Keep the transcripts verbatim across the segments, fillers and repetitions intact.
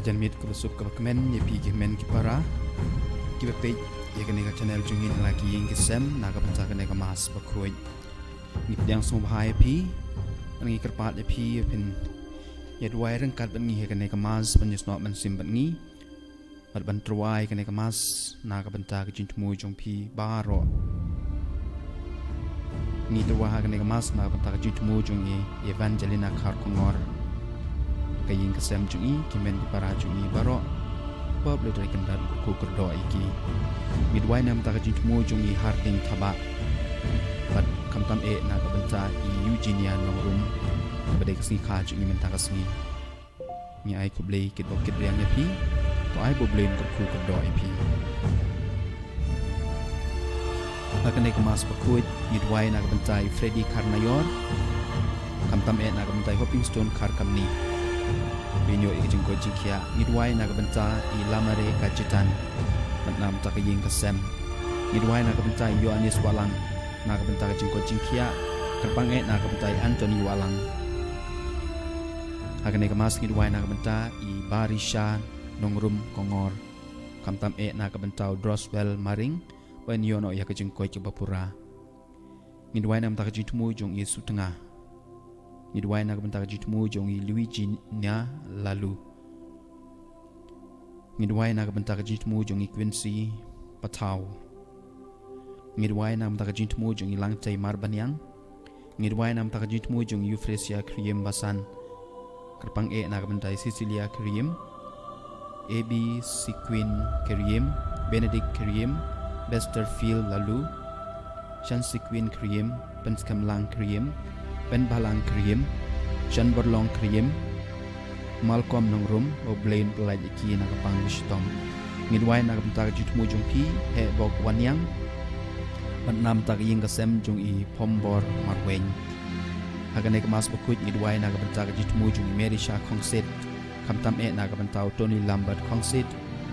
Janmiet kaba suk kaba kmen ïa phi ki hynmen ki para kiba peit ïa kane ka channel jong ngi ha la ki ïing ki sem na ka bynta kane ka Mass bakhuid. Ngi pdiang sngewbha ïa phi, ngi kyrpad ïa phi ïa phin ïa duwai ryngkat bad ngi ha kane ka Mass, ban ïasnoh mynsiem bad ngi bad ban tyrwa ïa kane ka Mass na ka bynta ka jingthmu jong phi baroh. Ngi tyrwa ha kane ka Mass na ka bynta ka jingthmu jong i Evangelina Kharkongor, ka ïing ka sem jong i, ki hynmen ki para jong i baroh, ba U Blei u dei ban kyrkhu kyrdoh ïa ki. Ngi duwai na ka bynta ka jingthmu jong i Harding Thabah, bad khamtam eh na ka bynta i Eugenia Nongrum, ba dei ka sngi kha jong i mynta ka sngi. Ngi ai khublei kit bok kit riang ïa phi. To ai ba U Blei un kyrkhu kyrdoh ïa phi. Ha kane ka Mass bakhuid ngi duwai na ka bynta i Freddy Kharnaior, khamtam eh na ka bynta i Hopingstone Kharkamni, ba kin ïoh ïa ka jingkoit jingkhiah. Ngi duwai na ka bynta i Lamare Kajitan, bad na ka bynta ka ïing ka sem. Ngi duwai na ka bynta i Ïoannis Wahlang, na ka bynta ka jingkoit jingkhiah. Kyrpang eh na ka bynta i Anthony Wahlang. Ha kane ka Mass ngi duwai na ka bynta i Barisha Nongrum Kongor, khamtam eh na ka bynta u Droswell Maring, ba kin ïoh noh ïa ka jingkoit kaba pura. Ngi duwai na ka bynta ka jingthmu jong i Sutnga. Ngi duwai na ka bynta ka jingthmu jong i Luigi Nia Lalu. Ngi duwai na ka bynta ka jingthmu jong i Quincy Pathaw. Ngi duwai na ka bynta ka jingthmu jong i Langtei Marbaniang. Ngi duwai na ka bynta ka jingthmu jong i Euphrasia Khyriem Basan. Kyrpang eh na ka bynta i Cecilia Khyriem, A B Sequin Khyriem, Benedict Khyriem, Bester Phil Lalu, Shan Sequin Khyriem, Penskhem Lang Khyriem, Penbhalang Khyriem, Shan Borlong Khyriem, Malcolm Nongrum, ba U Blei un pyllait ïa ki na ka pang ka shitom. Ngi duwai na ka bynta ka jingthmu jong phi Heh Bok Waniang, bad na ka bynta ka ïing ka sem jong i Phombor Marwein. Ha kane ka Mass bakhuid ngi duwai na ka bynta ka jingthmu jong i Mary Shah Khongsit, khamtam eh na ka bynta u Tony Lambert Khongsit,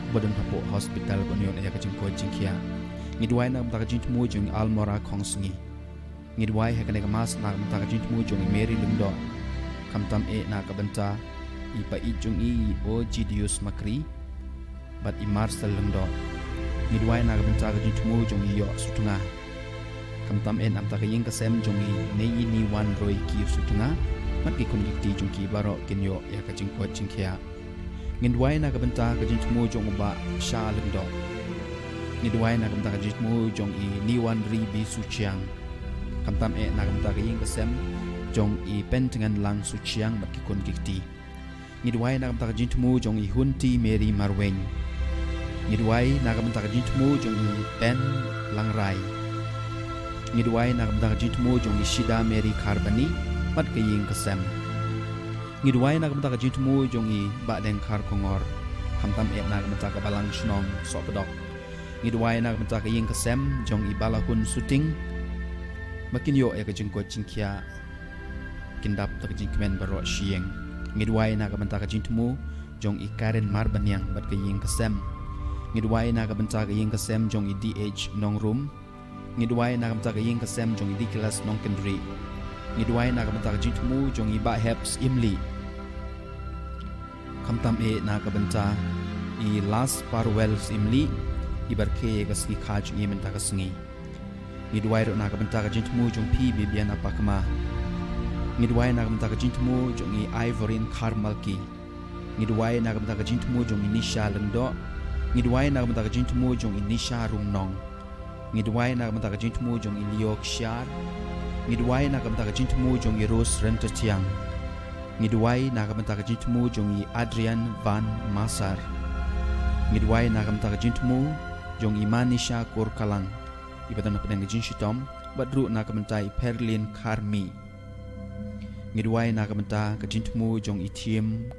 ba don hapoh hospital, ba kin ïoh ïa ka jingkoit jingkhiah. Ngi duwai na ka bynta ka jingthmu jong i Almora Khongsngi. Ngi duwai ha kane ka Mass na ka bynta ka jingthmu jong i Mary Lyngdoh, khamtam eh na ka bynta i Paieit jong i, i Ogidius Makri, bad i Marcel Lyngdoh. Ngi duwai na ka bynta ka jingthmu jong i Ïoh Sutnga, khamtam eh na ka bynta ka ïing ka sem jong i Nei i Niwan Roiki Sutnga, bad ki khun ki kti jong ki baroh kin ïoh ïa ka jingkoit jingkhiah. Ngi duwai na ka bynta ka jingthmu jong u Bah Sha Lyngdoh. Ngi duwai na ka bynta ka jingthmu jong i Niwan Ri Bi Suchiang, khamtam eh na ka bynta ka ïing ka sem jong i Pentngen Lang Suchiang bad ki khun ki kti. Ngi duwai na ka bynta ka jingthmu jong i Hunti Mary Marwein. Ngi duwai na ka bynta ka jingthmu jong i Ben Langrai. Ngi duwai na ka bynta ka jingthmu jong i Shida Mary Kharbani, bad ka ïing ka sem. Ngi duwai na ka bynta ka jingthmu jong i Bahdeng Kharkongor, khamtam eh na ka bynta ka Balang Shnong Sohpdok. Ngi duwai na ka bynta ka ïing ka sem jong i Balahun Suting, ba kin ïoh ïa ka jingkoit jingkhiah, kin dap da ka jingkmen baroh shi ïing. Ngi duwai na ka bynta ka jingthmu jong i Karen Marbaniang bad ka ïing ka sem. Ngi duwai na ka bynta ka ïing ka sem jong i D H Nongrum. Ngi duwai na ka bynta ka ïing ka sem jong i Nicholas Nongkynrih. Ngi duwai na ka bynta ka jingthmu jong i Bah Hep Syiemlieh, khamtam eh na ka bynta i Las Parwel Syiemlieh, i ba rakhe ïa ka sngi kha jong i mynta ka sngi. Ngi duwai ruh na ka bynta ka jingthmu jong phi Bibiana Pakma. Ngi duwai na ka bynta ka jingthmu jong i Ivorin Kharmalki. Ngi duwai na ka bynta ka jingthmu jong i Nisha Lyngdoh. Ngi duwai na ka bynta ka jingthmu jong i Nisha Rumnong. Ngi duwai na ka bynta ka jingthmu jong i Leo Kshiar. Ngi duwai na ka bynta ka jingthmu jong i Rose Ryntathiang. Ngi duwai na ka bynta ka jingthmu jong i Adrian Van Masar. Ngi duwai na ka bynta ka jingthmu jong i Manisha Kurkalang, i ba don hapdeng ka jingshitom, bad ruh na ka bynta i Perlin Kharmi. Ngi duwai na ka bynta ka jingthmu jong i Thiem,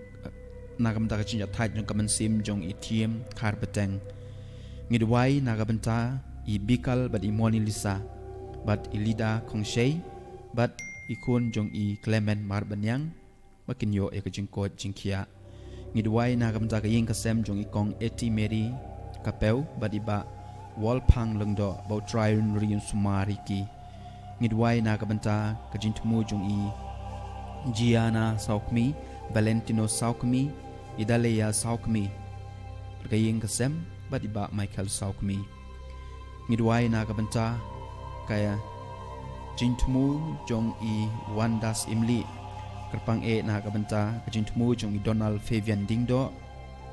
na ka bynta ka jingïathaid jong ka mynsiem jong i Thiem Kharbeteng. Ngi duwai na ka bynta i Bikal bad i Moni Lisa, bad i Lida Khongshei, bad i khun jong i Clement Marbaniang, ba kin ïoh ïa ka jingkoit jingkhiah. Ngi duwai na ka bynta ka ïing ka sem jong i Kong Eti Mary Kapeu bad i Bah Wolphang Lyngdoh, ba U Trai un ri un sumar ïa ki. Ngi duwai na ka bynta ka jingthmu jong i Gianna Sawkmi, Valentino Sawkmi, i Daleya Sawkmi, ka ïing ka sem bad i Bah Michael Sawkmi. Ngi duwai na ka bynta ka jingthmu jong i Wandas Imli, kyrpang eh na ka bynta ka jingthmu jong i Donald Fabian Dingdoh,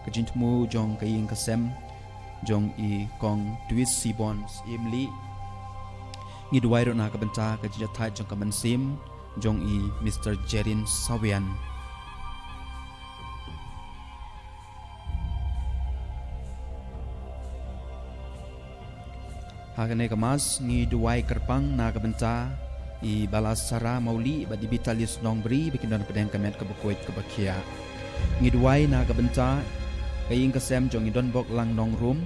ka jingthmu jong ka ïing ka sem jong i Kong Twis Sibon Imli. Ngi duwai ruh na ka bynta ka jingjathait jong ka mynsiem jong i Mister Jerin Sawian. Ha kane ka Mass ngi duwai kyrpang na ka bynta i Balasara Mawlieh bad i Vitalis Nongbri ba kin don pdeng ka met kaba koit kaba khiah. Ngi duwai na ka bynta ka ïing ka sem jong i Donbok Lang Nongrum,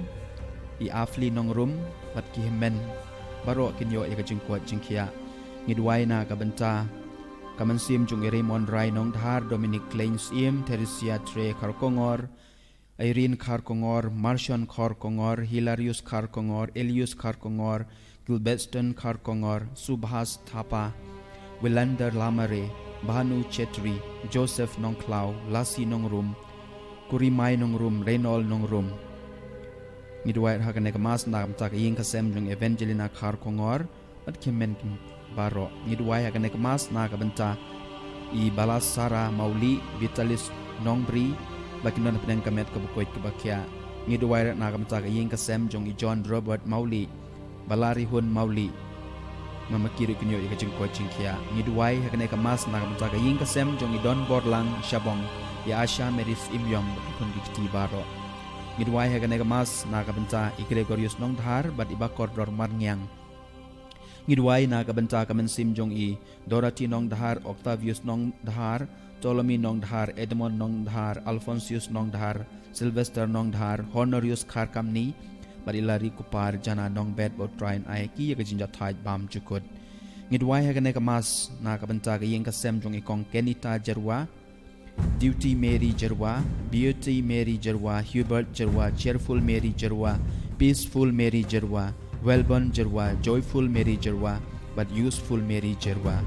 i Afli Nongrum bad ki hynmen baroh kin ïoh ïa ka jingkoit jingkhiah. Ngi duwai na ka bynta ka mynsiem jong i Raymond Rai Nongdhar, Dominic Klein Syiem, Theresia Tre Kharkongor, Irene Kharkongor, Marshon Kharkongor, Hilarius Kharkongor, Elius Kharkongor, Gilbeston Kharkongor, Subhas Thapa, Wilander Lamare, Bhanu Chetri, Joseph Nongkhlaw, Lasi Nongrum, Kurimai Nongrum, Reynold Nongrum. Ngi duwai ha kane ka Mass na ka bynta ka ïing ka sem jong Evangelina Kharkongor bad ki hynmen baroh. Ngi duwai ha kane ka Mass na ka bynta i Balasara Mawlieh, Vitalis Nongbri ba kin don pdeng ka met kaba koit kaba khiah. Ngi duwai ruh na ka bynta ka ïing ka sem jong i John Robert Mawlieh, Balarihun Mawlieh, ma ma ki ruh kin ïoh ïa ka jingkoit jingkhiah. Ngi duwai ha kane ka Mass na ka bynta ka ïing ka sem jong i Donborlang Shabong, i Asha Mary Syiemlieh bad ki khun ki kti baroh. Ngi duwai ha kane ka Mass na ka bynta i Gregorius Nongdhar bad i Bakordor Marngiang. Ngi duwai na ka bynta ka mynsiem jong i Dorothy Nongdhar, Octavius Nongdhar, Ptolemy Nongdhar, Edmond Nongdhar, Alphonsius Nongdhar, Sylvester Nongdhar, Honorius Kharkamni bad i Larry Kupar Jana Nongbet, ba U Trai un ai ïa ki ïa ka jingjathait bymjukut. Ngi duwai ha kane ka Mass na ka bynta ka ïing ka sem jong i Kong Kenita Jyrwa, Duty Mary Jyrwa, Beauty Mary Jyrwa, Hubert Jyrwa, Cheerful Mary Jyrwa, Peaceful Mary Jyrwa, Wellborn Jyrwa, Joyful Mary Jyrwa bad Useful Mary Jyrwa.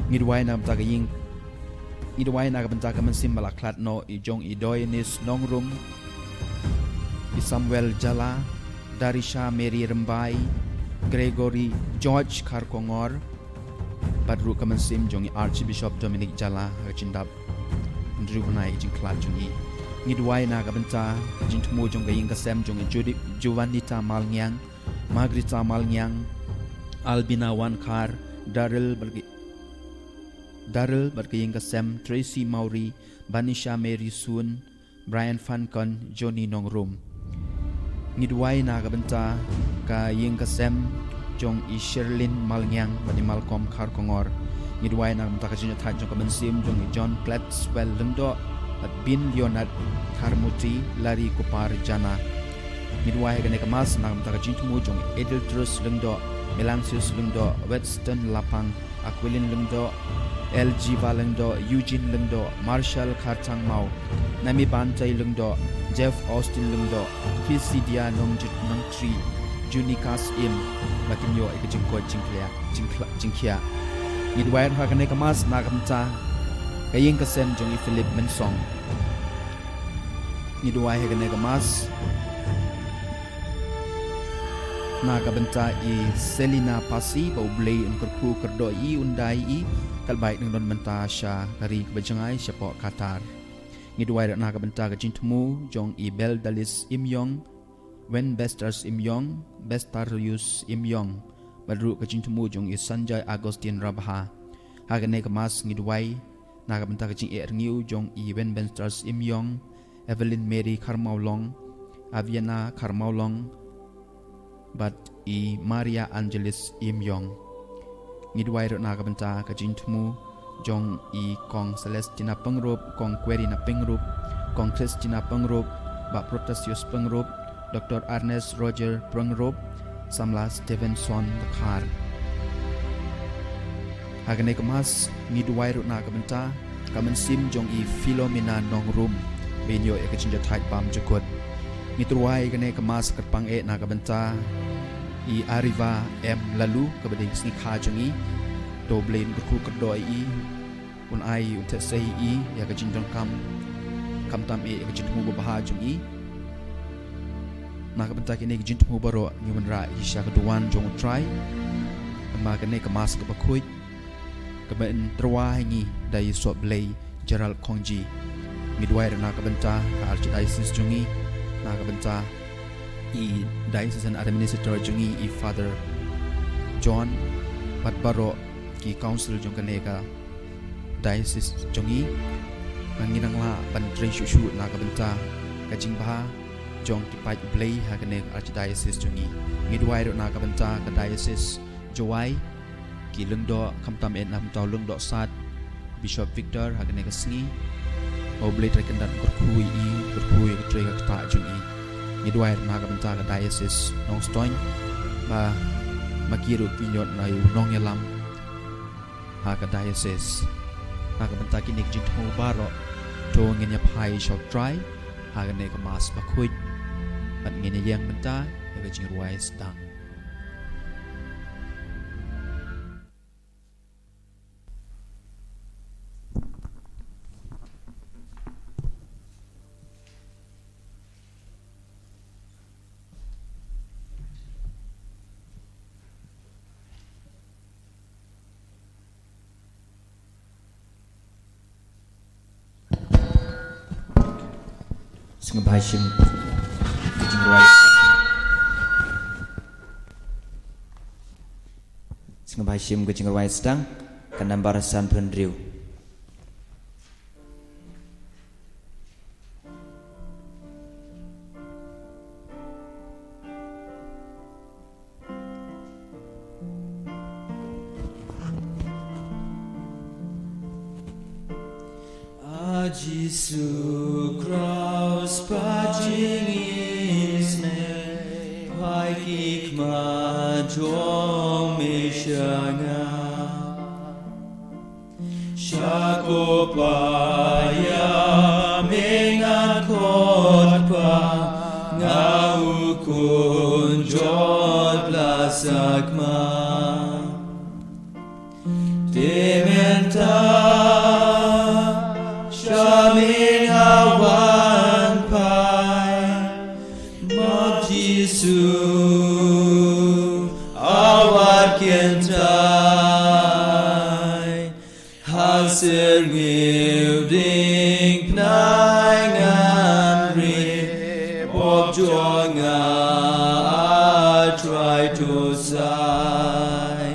Ngi duwai na ka bynta ka ïing, ngi duwai na ka bynta ka mynsiem ba la khlad noh i jong i Doinis Nongrum, i Samuel Jala, Darisha Mary Rymbai, Gregory George Kharkongor bad ruh ka mynsiem jong i Archbishop Dominic Jala ha ka jingdap. Hynriew bnai ka jingkhlad jong i. Ngi duwai na ka bynta ka jingthmu jong ka ïing ka sem jong i Judi-, Juanita Malngiang, Margarita Malngiang, Albina Wankhar, Daryl bad ka, Daryl bad ka ïing ka sem, Tracy Mawrie, Banisha Mary Sun, Brian Fankon, Johnny Nongrum. Ngi duwai na ka bynta ka ïing ka sem jong i Sherlyn Malngiang bad i Malcolm Kharkongor. Ngi duwai na ka bynta ka jingjathait jong ka mynsiem jong i John Cladwell Lyngdoh bad Bin Leonard Kharmuti, Larry Kupar Jana. Ngi duwai ha kane ka Mass na ka bynta ka jingthmu jong i Edeltrus Lyngdoh, Melansius Lyngdoh, Weston Lapang, Aquilin Lyngdoh, L Jiva Lyngdoh, Eugene Lyngdoh, Marshall Kharthangmaw, Nami Bantai Lyngdoh, Jeff Austin Lyngdoh, Pisidia Nongjit Nongtri, Junicas Im, ba kin ïoh ïa ka jingkoit jingkhiah, jingkhiah, jingkhiah. Ngi duwai ha kane ka Mass na ka bynta ka ïing ka sem jong i Philip Mynsong. Ngi duwai ha kane ka Mass na ka bynta i Selina Pasi, ba U Blei un kyrkhu kyrdoh ïa i, un da ïa i, katba i dang don mynta sha ka ri kaba jngai shapoh Qatar. Ngi duwai ruh na ka bynta ka jingthmu jong i Beldalis Imyong, Wenbesters Imyong, Bestarius Imyong bad ruh ka jingthmu jong i Sanjay Augustine Rabha. Ha kane ka Mass ngi duwai na ka bynta ka jingeh rngiew jong i Wenbesters Imyong, Evelyn Mary Kharmawlong, Aviana Kharmawlong bad i Maria Angelis Imyong. Ngi duwai ruh na ka bynta ka jingthmu jong i Kong Celestina Pyngrope, Kong Querina Pyngrope, Kong Christina Pyngrope, Bah Protasius Pyngrope, Doktor Ernest Roger Pyngrope, Samla Stevenson Dkhar. Ha kane ka Mass ngi duwai ruh na ka bynta ka mynsiem jong i Philomena Nongrum, ba in ïoh ïa ka jingjathait bymjukut. Ngi duwai kane ka Mass kyrpang eh na ka bynta i Ariva M Laloo, kaba dei ka sngi kha jong i. To U Blei un kyrkhu kyrdoh ïa i, un ai, un theh sei ïa i ïa ka jingdonkam khamtam eh ïa ka jingthmu babha jong i. Na ka bynta kine ki jingthmu baroh ngi wanrah i sha ka duwan jong U Trai. Namar kane ka Mass kaba khuid kaba yn tyrwa ha ngi da i Sohblei Gerald Khongji. Ngi duwai ruh na ka bynta ka Archdiocese jong ngi, na ka bynta i Diocesan Administrator jong ngi, i Father John, bad baroh ki Council jong kane ka Diocese jong ngi. Ngi nang lah ban trei shuh shuh na ka bynta ka jingbha jong ki paid U Blei ha kane ka Archdiocese jong ngi. Ngi duwai ruh na ka bynta ka Diocese Jowai, ki lyngdoh, khamtam eh na ka bynta u Lyngdoh Sad, Bishop Victor, ha kane ka sngi. Ba U Blei Trai Kynrad un kyrkhu ïa i, kyrkhu ïa ka trei ka ktah jong i. Ngi duwai ruh na ka bynta ka Diocese Nongstoiñ, ba ma ki ruh ki ñiot na u nongïalam ha ka Diocese. Na ka bynta kine ki jingthmu baroh, to ngin ïa phai sha U Trai ha kane ka Mass bakhuid, bad ngin ïa ïeng bynta ïa ka jingrwai sdang. Sngewbha shim ka jingrwai. Sngewbha shim ka jingrwai sdang, ka nambar sanphew hynriew. A Jisu Kraist, pat jingïeit ne, peit ki khmat jong me sha nga. Sha ko paia me ngan khot pat, nga u khun jot la sakma. Te mynta sha me nga wan phai, ma Jisu a wat kyntait. Ha syrngiew dieng pynai ngan ri, pop jong nga A Trai to sai.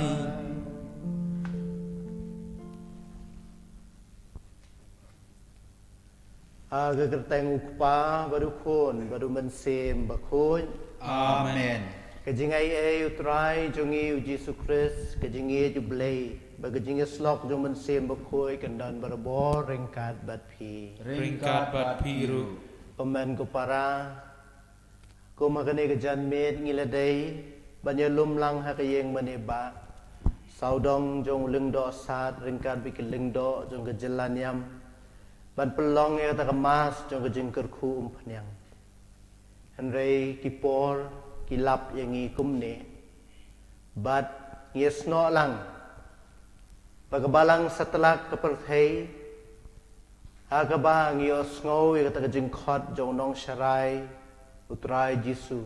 Ha ka kyrteng U Kpa, bad U Khun, bad U Mynsiem Bakhuid. Amen. Ka jingaiei U Trai jong ngi U Jisu Khrist, ka jingïeit U Blei, bad ka jingïasyllok jong U Mynsiem Bakhuid kan don barabor ryngkat bad phi. Ryngkat bad phi ruh. Kumne ko para, kum ha kane ka janmiet ngi la dei ban ïalum lang ha ka ïing mane ba sawdong jong u Lyngdoh Sad ryngkat bad ki lyngdoh jong ka jylla niam, ban pynlong ïa kata ka Mass jong ka jingkyrkhu umphniang. Hynrei ki por ki lap ïa ngi kumne, bad ngi ïasnoh lang ba ka Balang Satlak ka pyrthei, ha kaba ngi ïohsngew ïa kata ka jingkhot jong u nongsharai U Trai Jisu,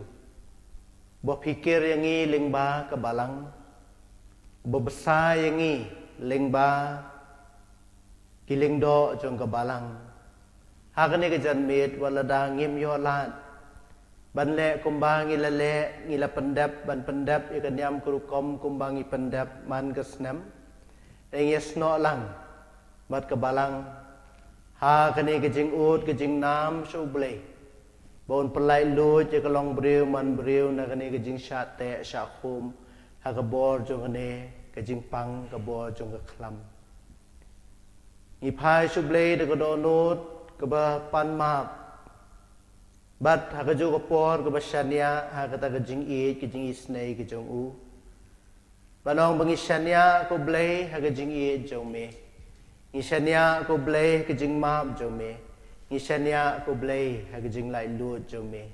ba u phikir ïa ngi lyngba ka Balang, ba u bsa ïa ngi lyngba ki lyngdoh jong ka Balang. Ha kane ka janmiet, wat lada ngim ïoh lad ban leh kumba ngi la leh, ngi la pyndep, ban pyndep ïa ka niam ka rukom kumba ngi pyndep man ka snem, ngi ïasnoh lang bad ka Balang ha kane ka jingud ka jingnam sha U Blei, ba un pynlait luid ïa ka longbriew manbriew na kane ka jingshah teh shah khum, ha ka bor jong kane ka jingpang, ka bor jong ka khlam. Ngi phai sha U Blei da ka dohnud kaba pan map, bad ha kajuh ka por kaba shaniah ha kata ka jingïeit ka jingisynei ka jong u. Ban ong ba ngi shaniah ko Blei ha ka jingïeit jong me. Ngi shaniah ko Blei ha ka jingmap jong me. Ngi shaniah ko Blei ha ka jinglaitluid jong me.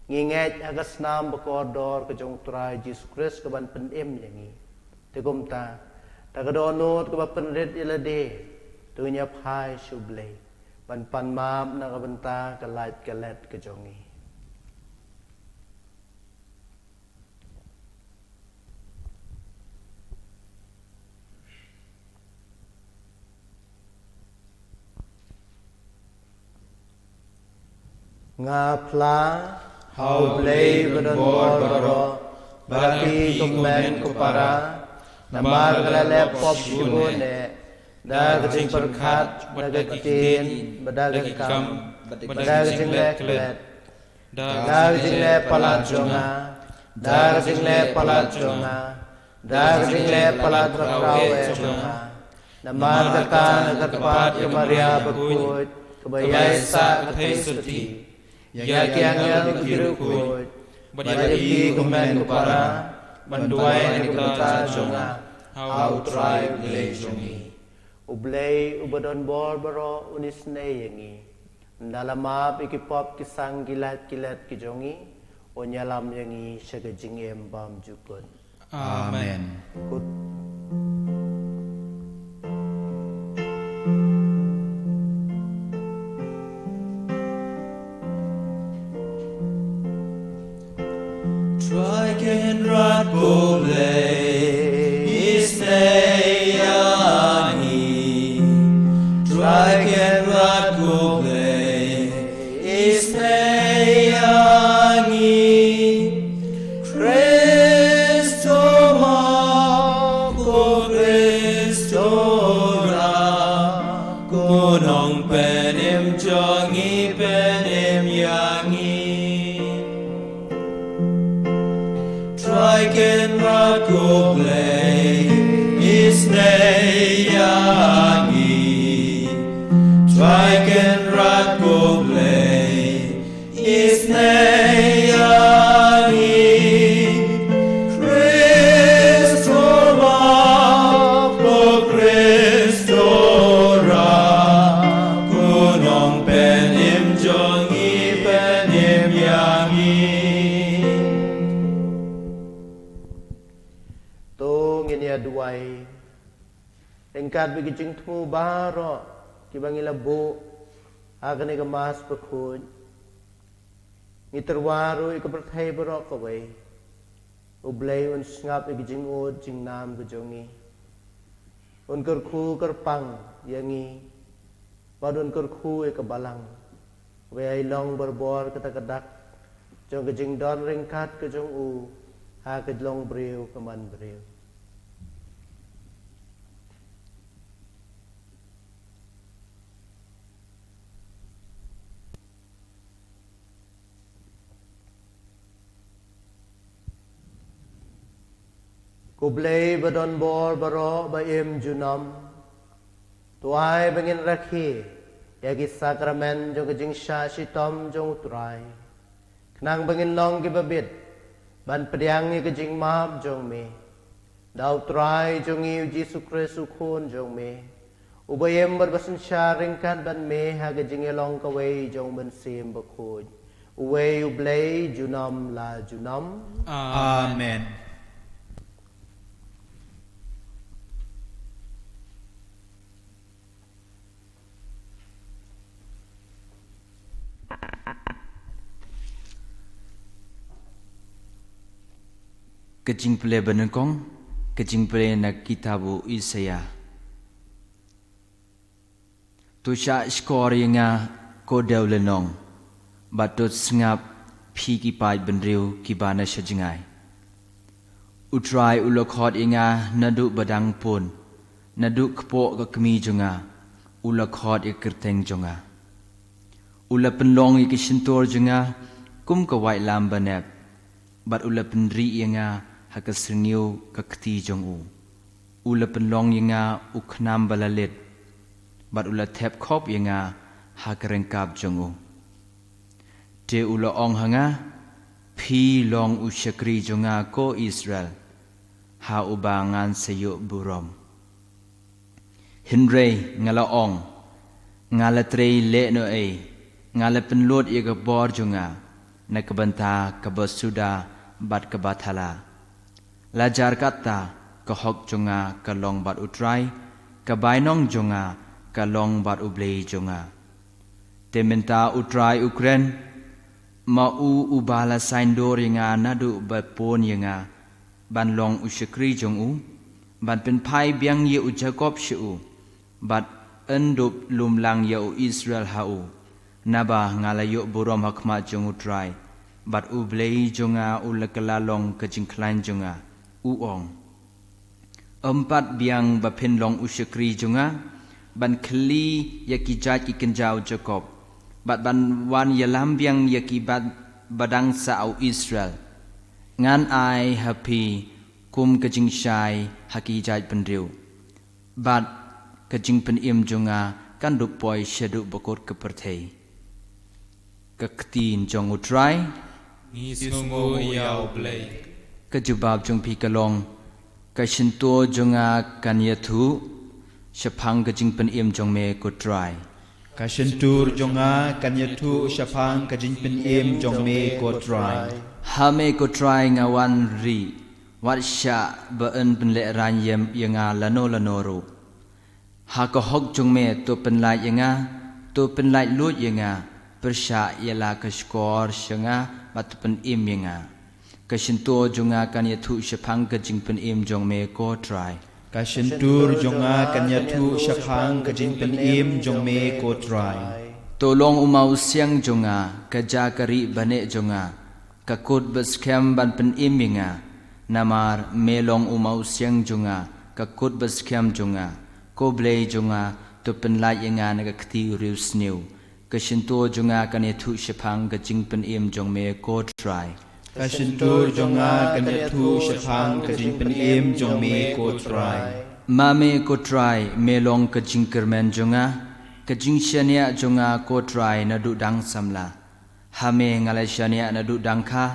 Ngi ngeit ha ka snam ba kordor ka jong U Trai Jisu Khrist kaban pynim ïa ngi. Te kumta, da ka dohnud kaba pynrit ïa lade, to ngin ïa phai sha U Blei. ban pan map na ka bynta ka lait ka let ka jong ngi. Nga phla ha U Blei badonbor baroh, bad ha phi ko hynmen ko para, namar nga la leh pop shibun eh, da ka jingpyrkhat, da ka ktien, bad da ka kam, bad da ka jingleh klet, da ka jingleh palat jong nga, da ka jingleh palat jong nga, da ka jingleh palat baroh kawei jong nga. Namar kata nga kyrpad ïa ka Maria bakhuid, kaba ïaisah ka theisotti, ïa ki angel ki riewkhuid, bad ïa phi ko hynmen ko para, ban duwai na ka bynta jong nga ha U Trai U Blei jong ngi. U Blei uba donbor baroh un isynei ïa ngi, ynda la map ïa ki pop ki sang ki lait ki let ki jong ngi, un ïalam ïa ngi sha ka jingim bymjukut. Amen. Kut. Trai Kynrad ko Blei, isynei ïa ngi. Trai Kynrad ko Blei, isynei ïa ngi. Khrist, to map, ko Khrist, to rah, ko Nongpynim jong ngi, pynim ïa ngi. Trai Kynrad ko Blei, isynei ïa ngi. Trai Kynrad ko Blei, isynei ïa ngi. Khrist, to map, ko Khrist, to rah, ko Nongpynim jong ngi, pynim ïa ngi. To ngin ïa duwai ryngkat bad ki jingthmu baroh kiba ngi la buh ha kane ka Mass bakhuid. Ngi tyrwa ruh ïa ka pyrthei baroh kawei. U Blei un sngap ïa ki jingud jingnam ka jong ngi. Un kyrkhu kyrpang ïa ngi, bad un kyrkhu ïa ka Balang, ba ïai long barabor kata ka dak jong ka jingdon ryngkat ka jong u ha ka long briew ka man briew. Ko Blei badonbor baroh ba im junom, to ai ba ngin rakhe ïa ki sakramen jong ka jingshah shitom jong U Trai, khnang ba ngin long kiba bit ban pdiang ïa ka jingmap jong me. Da U Trai jong ngi U Jisu Khrist U Khun jong me, uba im bad ba synshar ryngkat bad me ha ka jingïalong kawei jong U Mynsiem Bakhuid, uwei U Blei junom la junom. Amen. Ka jingpule banyngkong, ka jingpule na kitab u Isaïah. To shah shkor ïa nga ko dew lynnong, bad to sngap phi ki paid bynriew kiba na sha jngai. U Trai u la khot ïa nga naduh ba dang pun, naduh kpoh ka kmie jong nga, u la khot ïa ka kyrteng jong nga. U la pynlong ïa ka shyntur jong nga kum ka waitlam banep, bad u la pynrieh ïa nga ha ka syrngiew ka kti jong u. U la pynlong ïa nga u khnam ba la lit, bad u la thep khop ïa nga ha ka ryngkap jong u. Te u la ong ha nga, phi long u shakri jong nga ko Israel, ha uba ngan sa ïoh burom. Hynrei nga la ong, nga la trei lehnohei, nga la pynlut ïa ka bor jong nga na ka bynta kaba suda bad kaba thala. La jar katta, ka hok jong nga ka long bad U Trai, ka bainong jong nga ka long bad U Blei jong nga. Te mynta U Trai u kren, ma u uba la saiñdur ïa nga naduh ba pun ïa nga, ban long u shakri jong u, ban pynphai biang ïa u Jakob sha u, bad yn dup lum lang ïa u Israel ha u. Naba nga la ïoh burom ha khmat jong U Trai, bad U Blei jong nga u la kylla long ka jingkhlaiñ jong nga, u ong. Ym pat biang ba phin long u shakri jong nga, ban khylli ïa ki jait ki kynja u Jakob, bad ban wan ïalam biang ïa ki bad ba dang sah u Israel. Ngan ai ha phi kum ka jingshai ha ki jait bynriew, bad ka jingpynim jong nga kan dup poi shaduh ba kut ka pyrthei. Ka ktien jong U Trai. Ngi sngewnguh ïa U Blei. Ka jubab jong phi ka long, ka shyntur jong nga kan ïathuh shaphang ka jingpynim jong me, ko Trai. Ka shyntur jong nga kan ïathuh shaphang ka jingpynim jong me, ko Trai. Ha me, ko Trai, nga wan rieh, wat shah ba yn pynlehraiñ ïa, ïa nga lano lano ruh. Ha ka hok jong me to pynlait ïa nga, to pynlait luid ïa nga, pyrshah ïa la ka shkor sha nga, bad to pynim ïa nga. Ka shyntur jong nga kan ïathuh shaphang ka jingpynim jong me, ko Trai. Ka shyntur jong nga kan ïathuh shaphang ka jingpynim jong me, ko Trai. To long u mawsiang jong nga, ka ja ka rieh baneh jong nga, ka kut ba skhem ban pynim ïa nga. Namar me long u mawsiang jong nga, ka kut ba skhem jong nga, ko Blei jong nga, to pynlait ïa nga na ka kti u riewsniew. Ka shyntur jong nga kan ïathuh shaphang ka jingpynim jong me, ko Trai. Ka shyntur jong nga kan ïathuh shaphang ka jingpynim jong me, ko Trai. Ma me, ko Trai, me long ka jingkyrmen jong nga, ka jingshaniah jong nga, ko Trai, naduh dang samla. Ha me nga la shaniah naduh dang kha,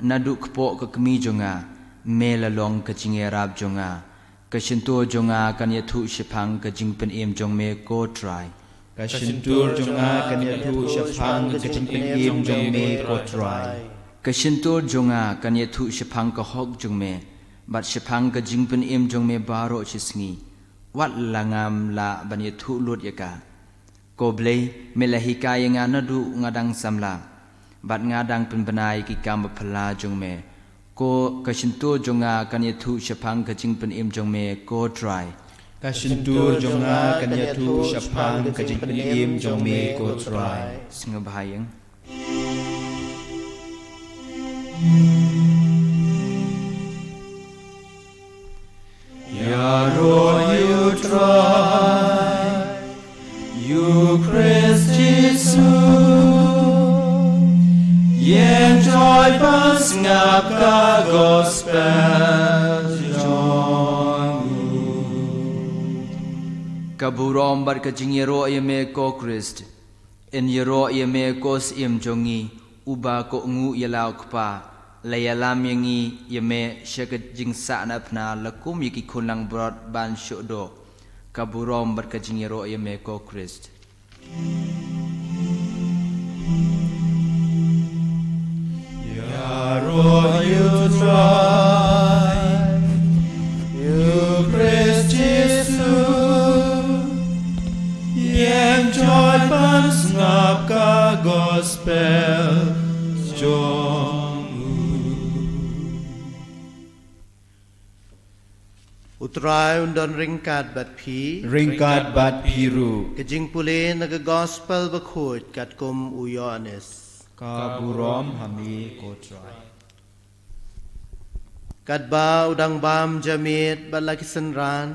naduh kpoh ka kmie jong nga, me la long ka jingïarap jong nga. Ka shyntur jong nga kan ïathuh shaphang ka jingpynim jong me, ko Trai. Ka shyntur jong nga kan ïathuh shaphang ka jingpynim jong me, ko Trai. Ka shyntur jong nga kan ïathuh shaphang ka hok jong me, bad shaphang ka jingpynim jong me baroh shi sngi, wat la ngam lah ban ïathuh lut ïa ka. Ko Blei, me la hikai ïa nga naduh nga dang samla, bad nga dang pynbna ïa ki kam baphylla jong me. Ko, ka shyntur jong nga kan ïathuh shaphang ka jingpynim jong me, ko Trai. Ka shyntur jong nga kan ïathuh shaphang ka jingpynim jong me, ko Trai. Sngewbha ïeng. Ïaroh ïa U Trai, ïa U Khrist Jisu, ïeng joi ban sngap ka gospel jong u. Ka burom bad ka jingïaroh ïa me, ko Khrist. Yn ïaroh ïa me, ko Syiem jong ngi, uba kohnguh ïa la u Kpa, la ïalam ïa ngi, ïa me, sha ka jingsah na phna, la kum ïa ki khun langbrot ban shuh duh. Ka burom bad ka jingïaroh ïa me, ko Khrist. Ïaroh ïa U Trai, ïa U Khrist Jisu, ïeng joi ban sngap ka gospel jong u. U Trai un don ryngkat bad phi. Ryngkat bad phi ruh. Ka jingpule na ka gospel bakhuid katkum u Ïoannis. Ka burom ha me, ko Trai. Katba u dang bam jamied bad la ki synran,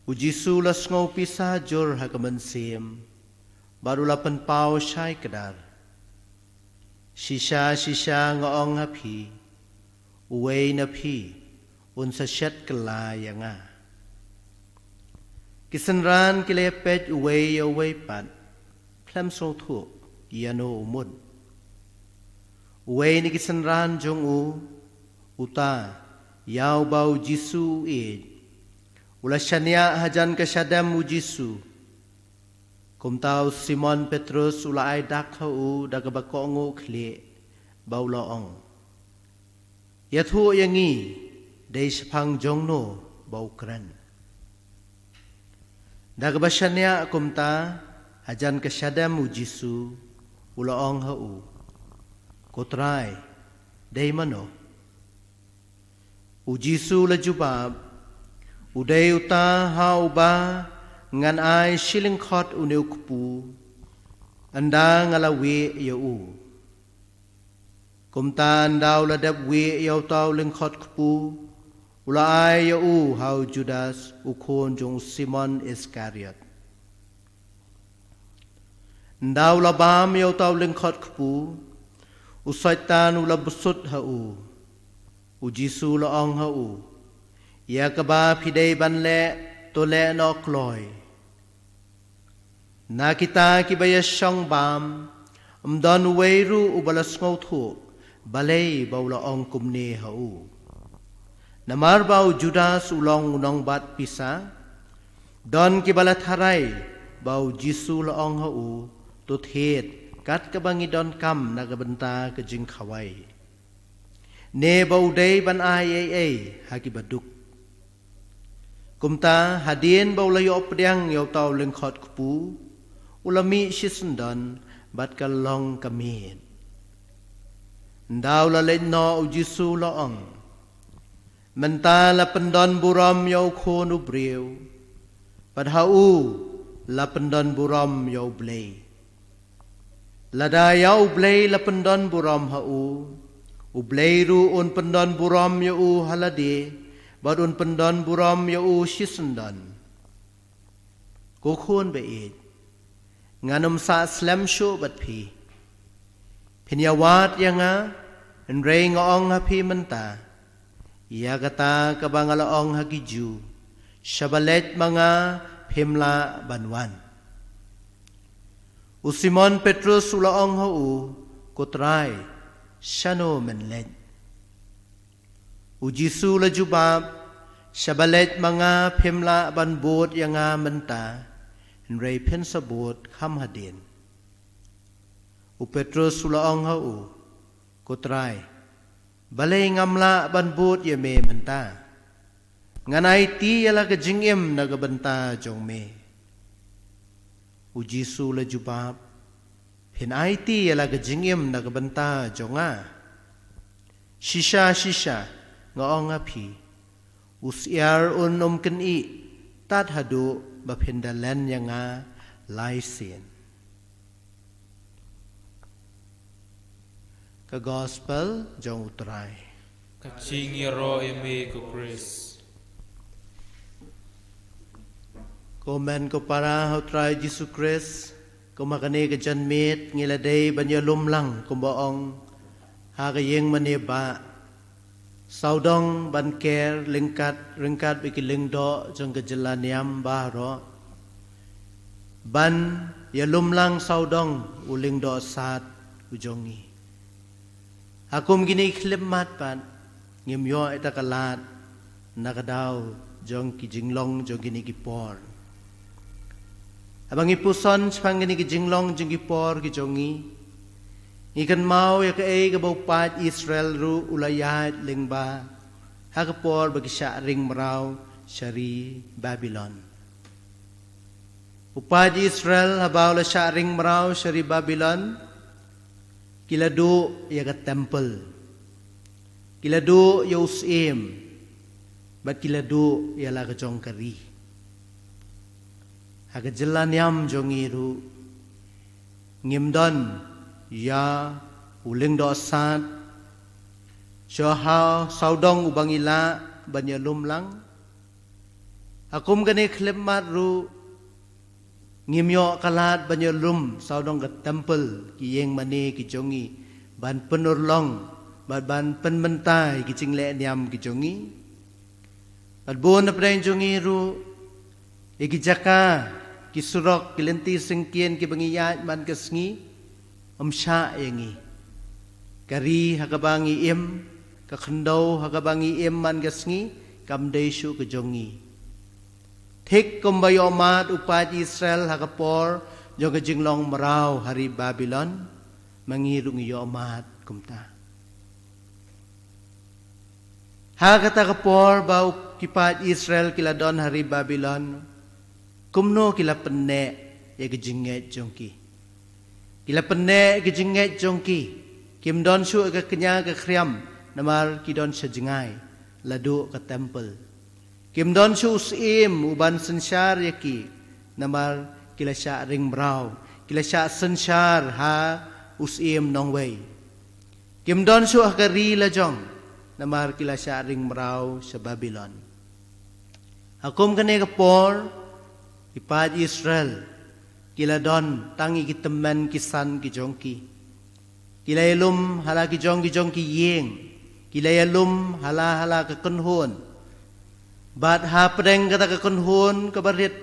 u Jisu u la sngew pisa jur ha ka mynsiem, bad u la pynpaw shai kdar. Shisha, shisha nga ong ha phi, uwei na phi un sa shet kylla ïa nga. Ki synran ki la ïapeit uwei ïa uwei pat, khlem sngewthuh ïano u mut. Uwei na ki synran jong u, uta ïa uba u Jisu u ïeit, u la shaniah hajan ka shadem u Jisu. Kumta u Simon Petrus u la ai dak ha u da kaba kohnguh khlieh, bad u la ong, ïathuh ïa ngi, dei shaphang jongno ba u kren. Da kaba shaniah kumta, Hajan ka shadem u Jisu u la ong ha u, "Ko Trai, dei mano?" U Jisu u la jubab, "U dei uta ha uba ngan ai shi lyngkhot une u kpu, ynda nga la wieh ïa u." Kumta ynda u la dep wieh ïa uta u lyngkhot kpu, u la ai ïa u ha u Judas, u khun jong u Simon Iskariot. Ynda u la bam ïa uta u lyngkhot kpu, u Soitan u la bsut ha u. U Jisu u la ong ha u, "Ïa kaba phi dei ban leh, to leh noh kloi." Na kita kiba ïashong bam, ym don uwei ruh uba la sngewthuh balei ba u la ong kumne ha u. Namar ba u Judas u long u nongbat pisa, don kiba la tharai ba u Jisu u la ong ha u, "To thied, kat kaba ngi donkam na ka bynta ka jingkhawai, ne ba u dei ban ai ei ei ha kiba duk." Kumta hadien ba u la ïoh pdiang ïa uta u lyngkhot kpu, u la mih shisyndon bad ka long ka miet. Ynda u la leit noh, u Jisu u la ong, "Mynta la pyndon burom ïa u Khun u briew, bad ha u la pyndon burom ïa u Blei. Lada ïa u Blei la pyndon burom ha u, u Blei ruh un pyndon burom ïa u ha lade, bad un pyndon burom ïa u shisyndon. Ko khun ba ïeit, ngan ym sah slem shuh bad phi. Phin ïawad ïa nga, hynrei nga ong ha phi mynta, ïa kata kaba nga la ong ha ki Jiw, shaba leit ma nga phim lah ban wan." U Simon Petrus u la ong ha u, "Ko Trai, shano men leit?" U Jisu u la jubab, "Shaba leit ma nga phim lah ban bud ïa nga mynta, hynrei phin sa bud kham hadien." U Petrus u la ong ha u, "Ko Trai, balei ngam lah ban bud ïa me mynta? Ngan aiti ïa la ka jingim na ka bynta jong me." U Jisu u la jubab, "Phin aiti ïa la ka jingim na ka bynta jong nga? Shisha shisha nga ong ha phi, u syiar un ym kynnoh tad haduh ba phin da len ïa nga lai sien." Ka Gospel jong u Trai. Ka jingïaroh ïa me ko Khrist. Ko hynmen ko para ha u Trai Jisu Khrist, kum ha kane ka janmiet ngi la dei ban ïalum lang kumba ong ha ka ïing mane ba sawdong ban ker lyngkat, ryngkat bad ki lyngdoh jong ka jylla niam baroh, ban ïalum lang sawdong u lyngdoh sad u jong ngi. Ha kum kine ki khyllipmat pat ngim ïoh ita ka lad na ka daw jong ki jinglong jong kine ki por. Haba ngi puson shaphang kine ki jinglong jong ki por ki jong ngi, ngi kynmaw ïa kaei kaba u paid Israel ruh u la ïaid lyngba ha ka por ba ki shah ring mraw sha ri Babilon. U paid Israel haba u la shah ring mraw sha ri Babilon, ki la duh ïa ka temple, ki la duh ïa u syiem, bad ki la duh ïa la ka jong ka ri. Ha ka jylla niam jong ngi ruh ngim don ïa u lyngdoh sad shuh ha sawdong uba ngi lah ban ïalum lang. Ha kum kane ka khyllipmat ruh ngim ïoh ka lad ban ïalum sawdong ka temple, ki ïing mane ki jong ngi, ban pynurlong bad ban pynmynta ïa ki jingleh niam ki jong ngi. Bad bun na pdeng jong ngi ruh, ïa ki jaka, ki surok, ki lynti syngkien kiba ngi ïaid man ka sngi, ym shah ïa ngi. Ka ri ha kaba ngi im, ka khyndew ha kaba ngi im man ka sngi, kam dei shuh ka jong ngi. Thik kumba ïohmad u paid Israel ha ka por jong ka jinglong mraw ha ri Babilon, ma ngi ruh ngi ïohmad kumta. Ha kata ka por ba u, ki paid Israel ki la don ha ri Babilon, kumno ki la pynneh ïa ka jingngeit jong ki. Ki la pynneh ïa ka jingngeit jong ki. Kim don shuh ka kñia ka khriam, namar ki don sha jngai, la duh ka temple. Kim don shuh u syiem u ban synshar ïa ki, namar ki la shah ring mraw, ki la shah synshar ha u syiem nongwei. Kim don shuh ha ka ri la jong, namar ki la shah ring mraw sha Babilon. Ha kum kane ka por, ki paid Israel, ki la don tang ïa ki tymmen ki san ki jong ki. Ki la ïalum ha la ki jong ki jong ki ïing, ki la ïalum ha la ha la ka kynhun. Bad hapdeng kata ka kynhun kaba rit,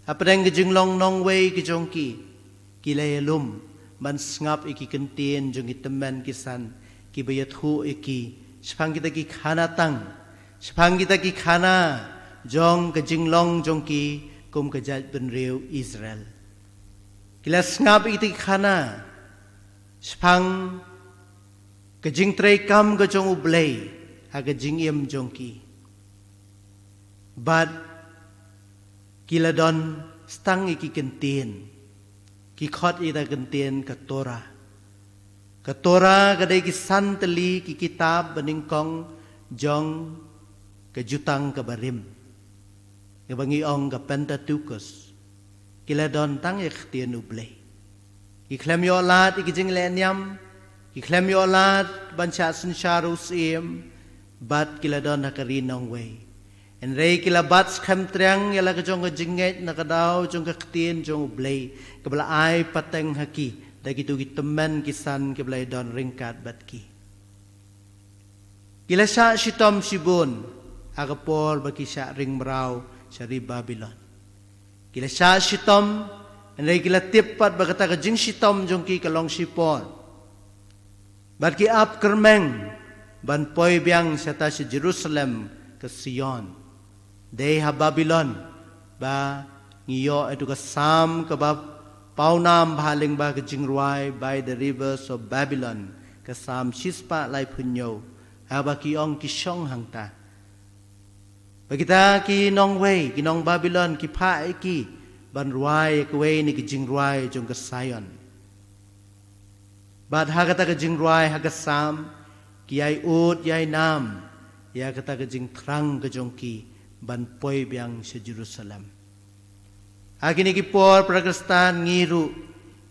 hapdeng ka jinglong nongwei ki jong ki, ki la ïalum ban sngap ïa ki kyntien jong ki tymmen ki san, kiba ïathuh ïa ki shaphang kita ki khana tang, shaphang kita ki khana jong ka jinglong jong ki kum ka jaitbynriew Israel. Ki la sngap ïa kita ki khana shaphang ka jingtreikam ka jong U Blei ha ka jingim jong ki. Bad ki la don tang ïa ki kyntien, ki khot ïa kita ki kyntien ka Torah. Ka Torah ka dei ki san tylli ki kitab banyngkong jong ka Jutang kaba Rim, kaba ngi ong ka Pentateuch. Ki la don tang ïa ka ktien U Blei. Ki khlem ïoh lad ïa ki jingleh niam, ki khlem ïoh lad ban shah synshar u syiem, bad ki la don ha ka ri nongwei. Hynrei ki la bat skhem triang ïa la ka jong ka jingngeit na ka daw jong ka ktien jong U Blei, kaba la ai pateng ha ki da kito ki tymmen ki san kiba la don ryngkat bad ki. Ki la shah shitom shibun ha ka por ba ki shah ring mraw sha ri Babilon. Ki la shah shitom, hynrei ki la tip pat ba kata ka jingshitom jong ki ka long shipor. Bad ki ap kyrmeng ban poi biang shata sha Jerusalem ka Sion. Dei ha Babilon ba ngi ïoh ïa uto u Salm kaba pawnam bha lyngba ka jingrwai By the Rivers of Babylon, ka Salm shispah laiphew hynñiew, haba ki ong ki shong hangta. Ba kita ki nongwei, ki nong Babilon, ki phah ïa ki ban rwai ïa kawei na ki jingrwai jong ka Sion. Bad ha kata ka jingrwai ha ka Salm, ki ïai ud ïai nam ïa kata ka jingthrang ka jong ki ban poi biang sha Jerusalem. Ha kine ki por para Khristan ngi ruh,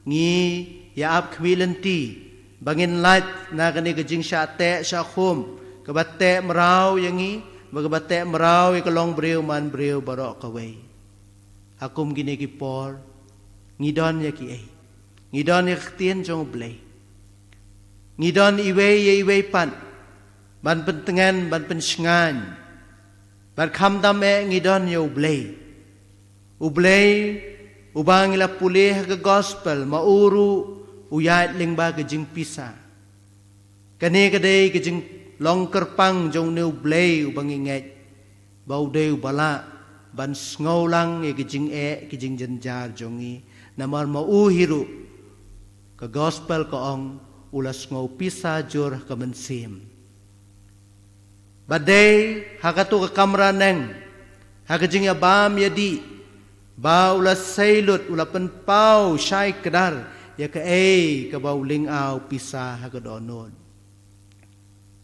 ngi ïa ap khmih lynti ba ngin lait na kane ka jingshah teh shah khum, kaba teh mraw ïa ngi, ba kaba teh mraw ïa ka longbriew manbriew baroh kawei. Ha kum kine ki por, ngi don ïa kiei? Ngi don ïa ka ktien jong U Blei. Ngi don iwei ïa iwei pat ban pyntngen, ban pynshngaiñ. Bad khamtam eh ngi don ïa U Blei. U Blei, uba ngi la pule ha ka gospel, ma u ruh u ïaid lyngba ka jingpisa. Kane ka dei ka jinglong kyrpang jong une U Blei uba ngi ngeit, ba u dei uba lah ban sngewlang ïa ka jingeh, ka jingjynjar jong ngi. Namar ma u hi ruh, ka gospel ka ong, u la sngew pisa jur ha ka mynsiem. Ba dei ha kato ka kamra neng, ha ka jingïabam ïadih, ba u la sei lut, u la pynpaw shai kdar ïa kaei kaba u lynga u pisa ha ka dohnud.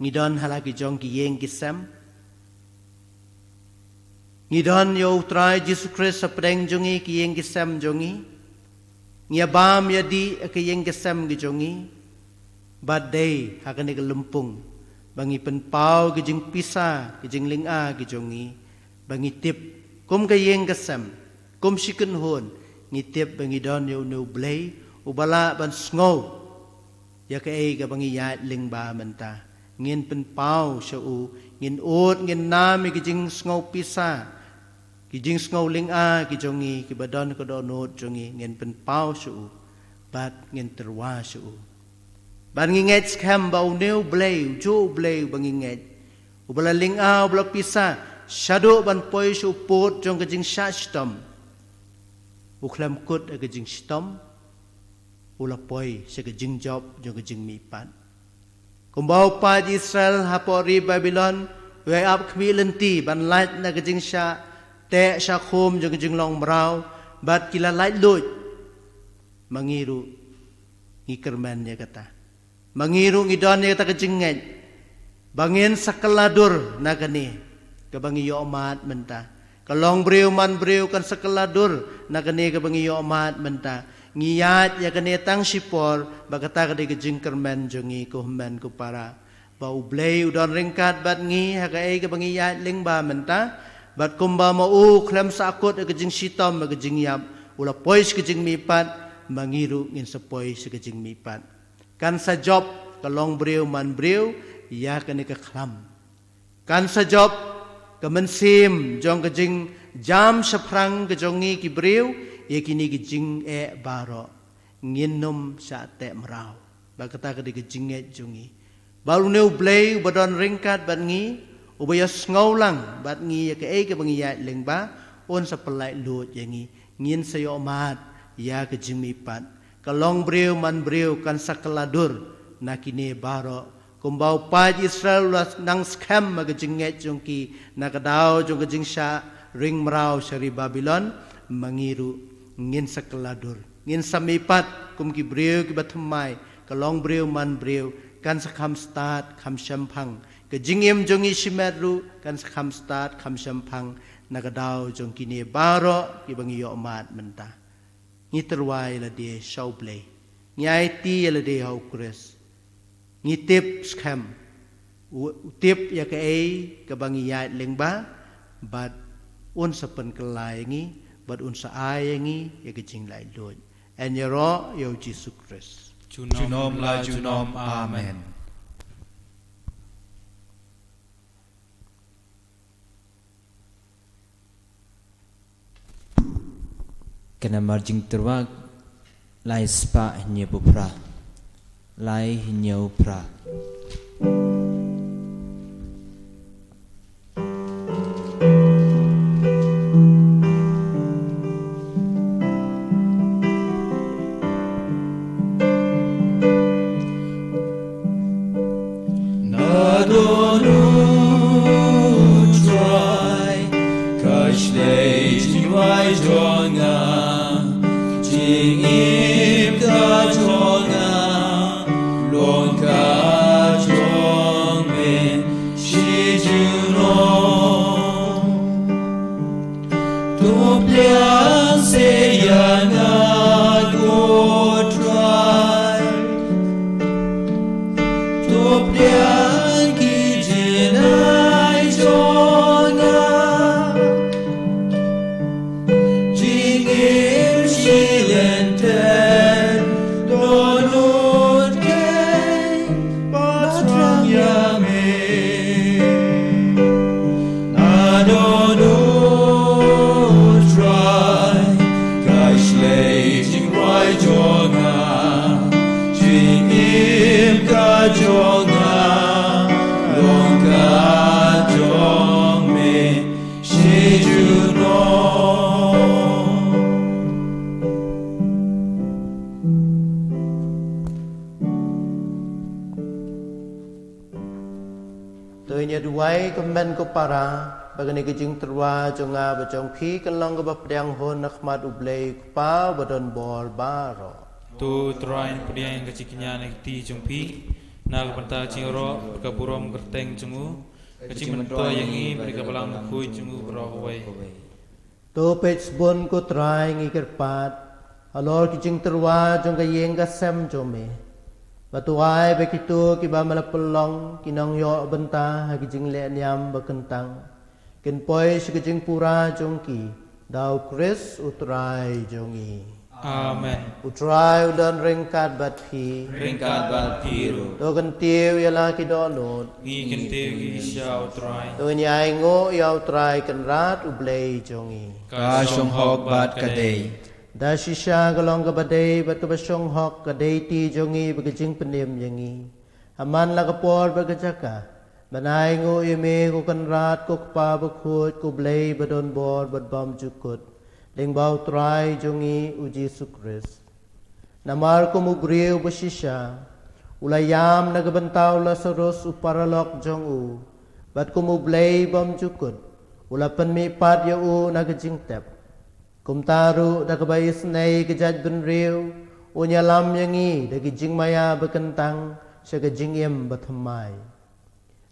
Ngi don ha la ki jong ki ïing ki sem? Ngi don ïa U Trai Jisu Khrist hapdeng jong ngi, ki ïing ki sem jong ngi? Ngi ïabam ïadih ha ki ïing ki sem ki jong ngi? Bad dei ha kane ka lympung ba ngi pynpaw ki jingpisa, ki jinglynga ki jong ngi, ba ngi tip kum ka ïing ka sem, kum shi kynhun, ngi tip ba ngi don ïa une U Blei uba lah ban sngew ïa kaei kaba ngi ïaid lyngba mynta. Ngin pynpaw sha u, ngin ud, ngin nam ïa ki jingsngew pisa, ki jingsngew lynga ki jong ngi, kiba don ha ka dohnud jong ngi, ngin pynpaw sha u, bad ngin tyrwa sha u. Bad ngi ngeit skhem ba une U Blei, ujuh U Blei uba ngi ngeit, uba la lynga, uba la pisa shaduh ban poi sha u pud jong ka jingshah shitom, u khlem kut ha ka jingshitom, u la poi sha ka jingjop jong ka jingmihpat. Kumba u paid Israel hapoh ri Babilon u ïai ap khmih lynti ban lait na ka jingshah teh shah khum jong ka jinglong mraw, bad ki la laitluid, ma ngi ruh ngi kyrmen ïa kata. Ma ngi ruh ngi don ïa kata ka jingngeit ba ngin sa kylladur na kane kaba ngi ïohmad mynta. Ka longbriew manbriew kan sa kylladur na kane kaba ngi ïohmad mynta. Ngi ïaid ïa kane tang shipor, ba kata ka dei ka jingkyrmen jong ngi, ko hynmen ko para, ba U Blei u don ryngkat bad ngi ha kaei kaba ngi ïaid lyngba mynta. Bad kumba ma u khlem sahkut ha ka jingshitom, ha ka jingïap, u la poi sha ka jingmihpat, ma ngi ruh ngin sa poi sha ka jingmihpat. Kan sa jop ka longbriew manbriew ïa kane ka khlam. Kan sa jop ka mynsiem jong ka jingjam shaphrang ka jong ngi ki briew ïa kine ki jingeh baroh. Ngin nym shah teh mraw. Ba kata ka dei ka jingngeit jong ngi ba une U Blei uba don ryngkat bad ngi, uba ïasngew lang bad ngi ïa kaei kaba ngi ïaid lyngba, un sa pyllait luid ïa ngi. Ngin sa ïohmad ïa ka jingmihpat. Ka longbriew manbriew kan sa kylladur na kine baroh. Kumba u paid Israel u la nang skhem ha ka jingngeit jong ki na ka daw jong ka jingshah ring mraw sha ri Babilon, ma ngi ruh ngin sa kylladur, ngin sa mihpat kum ki briew kiba thymmai, ka longbriew manbriew kan sa kham stad kham shemphang. Ka jingim jong ngi shimet ruh kan sa kham stad kham shemphang na ka daw jong kine baroh kiba ngi ïohmad mynta. Ngi tyrwa ïa lade sha U Blei. Ngi aiti ïa lade ha U Khrist. Ngi tip skhem u, u tip ïa kaei kaba ngi ïaid lyngba, bad un sa pynkylla ïa ngi, bad un sa ai ïa ngi ïa ka jinglaitluid. Yn ïaroh ïa U Jisu Khrist. Junom la junom. Amen. Ka Namar Jingtyrwa, lai spah hynñiew phew phra. Lai hynñiew phew phra. Na don U Trai, ka shlei jingduwai jong nga, jingim ka jong nga long ka jong me shi junom. To pdiang sa ïa nga ko Trai. To pdiang ki jingai jong nga. Jingim shilynter dohnud keiñ. Ba thrang ïa me. Na don U Trai, ka shlei jingduwai jong nga, jingim ka jong nga long ka jong me shi junom. To ngin ïa duwai, ko hynmen ko para, ba kane ka jingtyrwa jong nga bad jong phi kan long kaba pdiang hun na khmat U Blei U Kpa uba don bor baroh. To Trai, pdiang ka jingkñia na ki kti jong phi na ka bynta ka jingïaroh bad ka burom kyrteng jong u, ka jingmyntoi ïa ngi bad ka Balang Bakhuid jong u baroh kawei. To peit sbun ko Trai, ngi kyrpad halor ki jingtyrwa jong ka ïing ka sem jong me. Bad to ai ba kito kiba me la pynlong kin nang ïoh bynta ha ki jingleh niam ba kyntang, kin poi sha ka jingpura jong ki, da U Khrist U Trai jong ngi. Amen. U Trai u don ryngkat bad phi. Ryngkat bad phi ruh. To kyntiew ïa la ki dohnud. Ngi kyntiew ïa ki sha U Trai. To ngin ïa ainguh ïa U Trai Kynrad U Blei jong ngi. Ka shong hok bad ka dei. Da shisha ka long kaba dei bad kaba shong hok, ka dei ti jong ngi bad ka jingpynim ïa ngi. Ha man la ka por bad ka jaka, ban ainguh ïa me ko Kynrad, ko Kpa Bakhuid, ko Blei ba don bor bad bymjukut, lyngba U Trai jong ngi U Jisu Khrist. Namar kum u briew ba shisha, u la ïam na ka bynta u Lasarus u paralok jong u, bad kum u Blei bymjukut, u la pynmihpat ïa u na ka jingtep. Kumta ruh da kaba isynei ka jaitbynriew, un ïalam ïa ngi da ki jingmaïa bakyntang sha ka jingim bathymmai.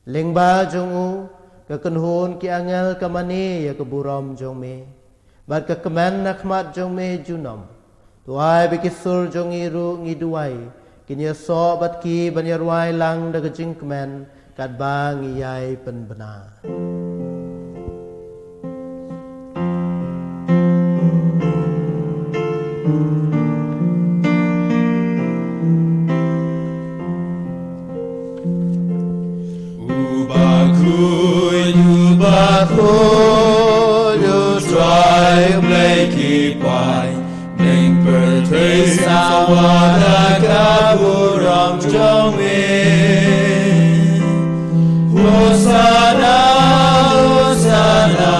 Lyngba jong u, ka kynhun ki angel ka mane ïa ka burom jong me, bad ka kmen na khmat jong me junom. To ai ba ki sur jong ngi ruh ngi duwai, kin ïasoh bad ki ban ïarwai lang da ka jingkmen, katba ngi ïai pynbna. Uba khuid, uba khuid, U Trai U Blei ki paid, neng pyrthei sawa da ka burom jong me. Hosanna, Hosanna,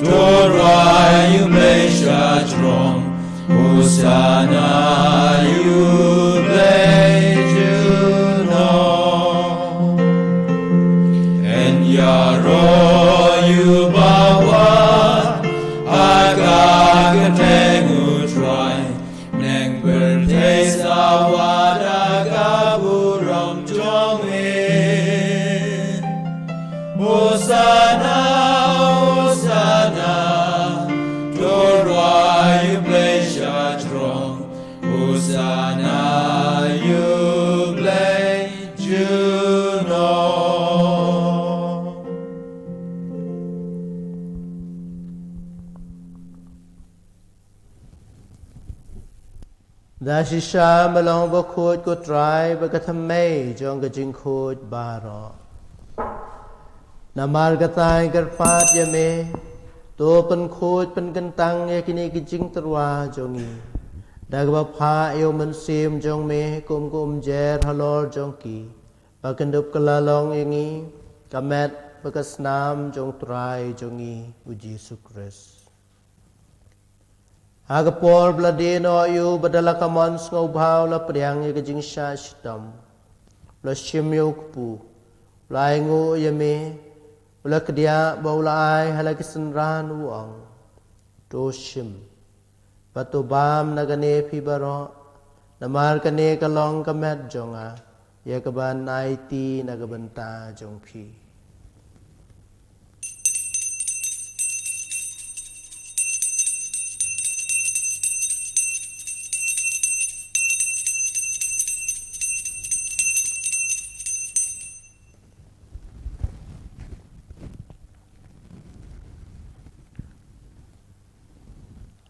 to rwai U Blei shajrong. Hosanna ïa U Blei junom. Yn ïaroh ïa uba wad ha ka kyrteng U Trai, neng pyrthei sawa da ka burom jong me. Hosanna, Hosanna, to rwai U Blei shajrong. Hosanna ïa U Blei junom. Da shisha me long bakhuid, ko Trai, bad ka thymmei jong ka jingkhuid baroh. Namar kata ngi kyrpad ïa me, to pynkhuid pynkyntang ïa kine ki jingtyrwa jong ngi, da kaba phah ïa U Mynsiem jong me kum ka umjer halor jong ki, ba kin dup kylla long ïa ngi ka met bad ka snam jong U Trai jong ngi U Jisu Khrist. Ha ka por ba la die noh ïa u, bad da la ka mon sngewbha u la pdiang ïa ka jingshah shitom, u la shim ïa u kpu, u la ainguh ïa me, u la kdiah bad u la ai ha la ki synran, u ong: To shim bad to bam na kane phi baroh, namar kane ka long ka met jong nga, ïa kaban aiti na ka bynta jong phi.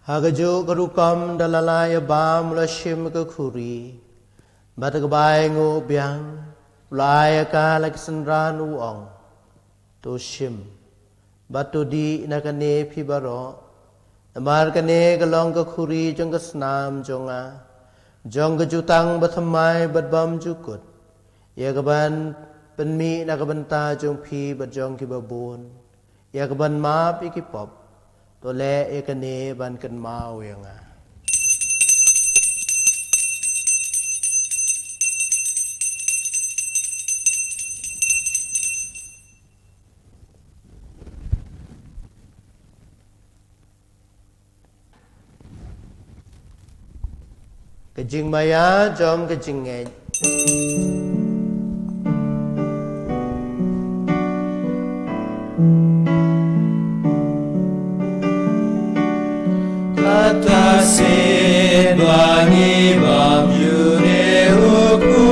Ha kajuh ka rukom da la la ïa bam, u la shim ka khuri, bad da kaba ainguh biang, u la ai ïa ka ha la ki synran, u ong: To shim bad to dih na kane phi baroh, namar kane ka long ka khuri jong ka snam jong nga, jong ka jutang bathymmai bad bymjukut, ïa kaban pynmih na ka bynta jong phi bad jong kiba bun, ïa kaban map ïa ki pop. To leh ïa kane ban kynmaw ïa nga. Ka jingmaïa jong ka jingngeit. Kata sien ba ngi bam ïa une u kpu,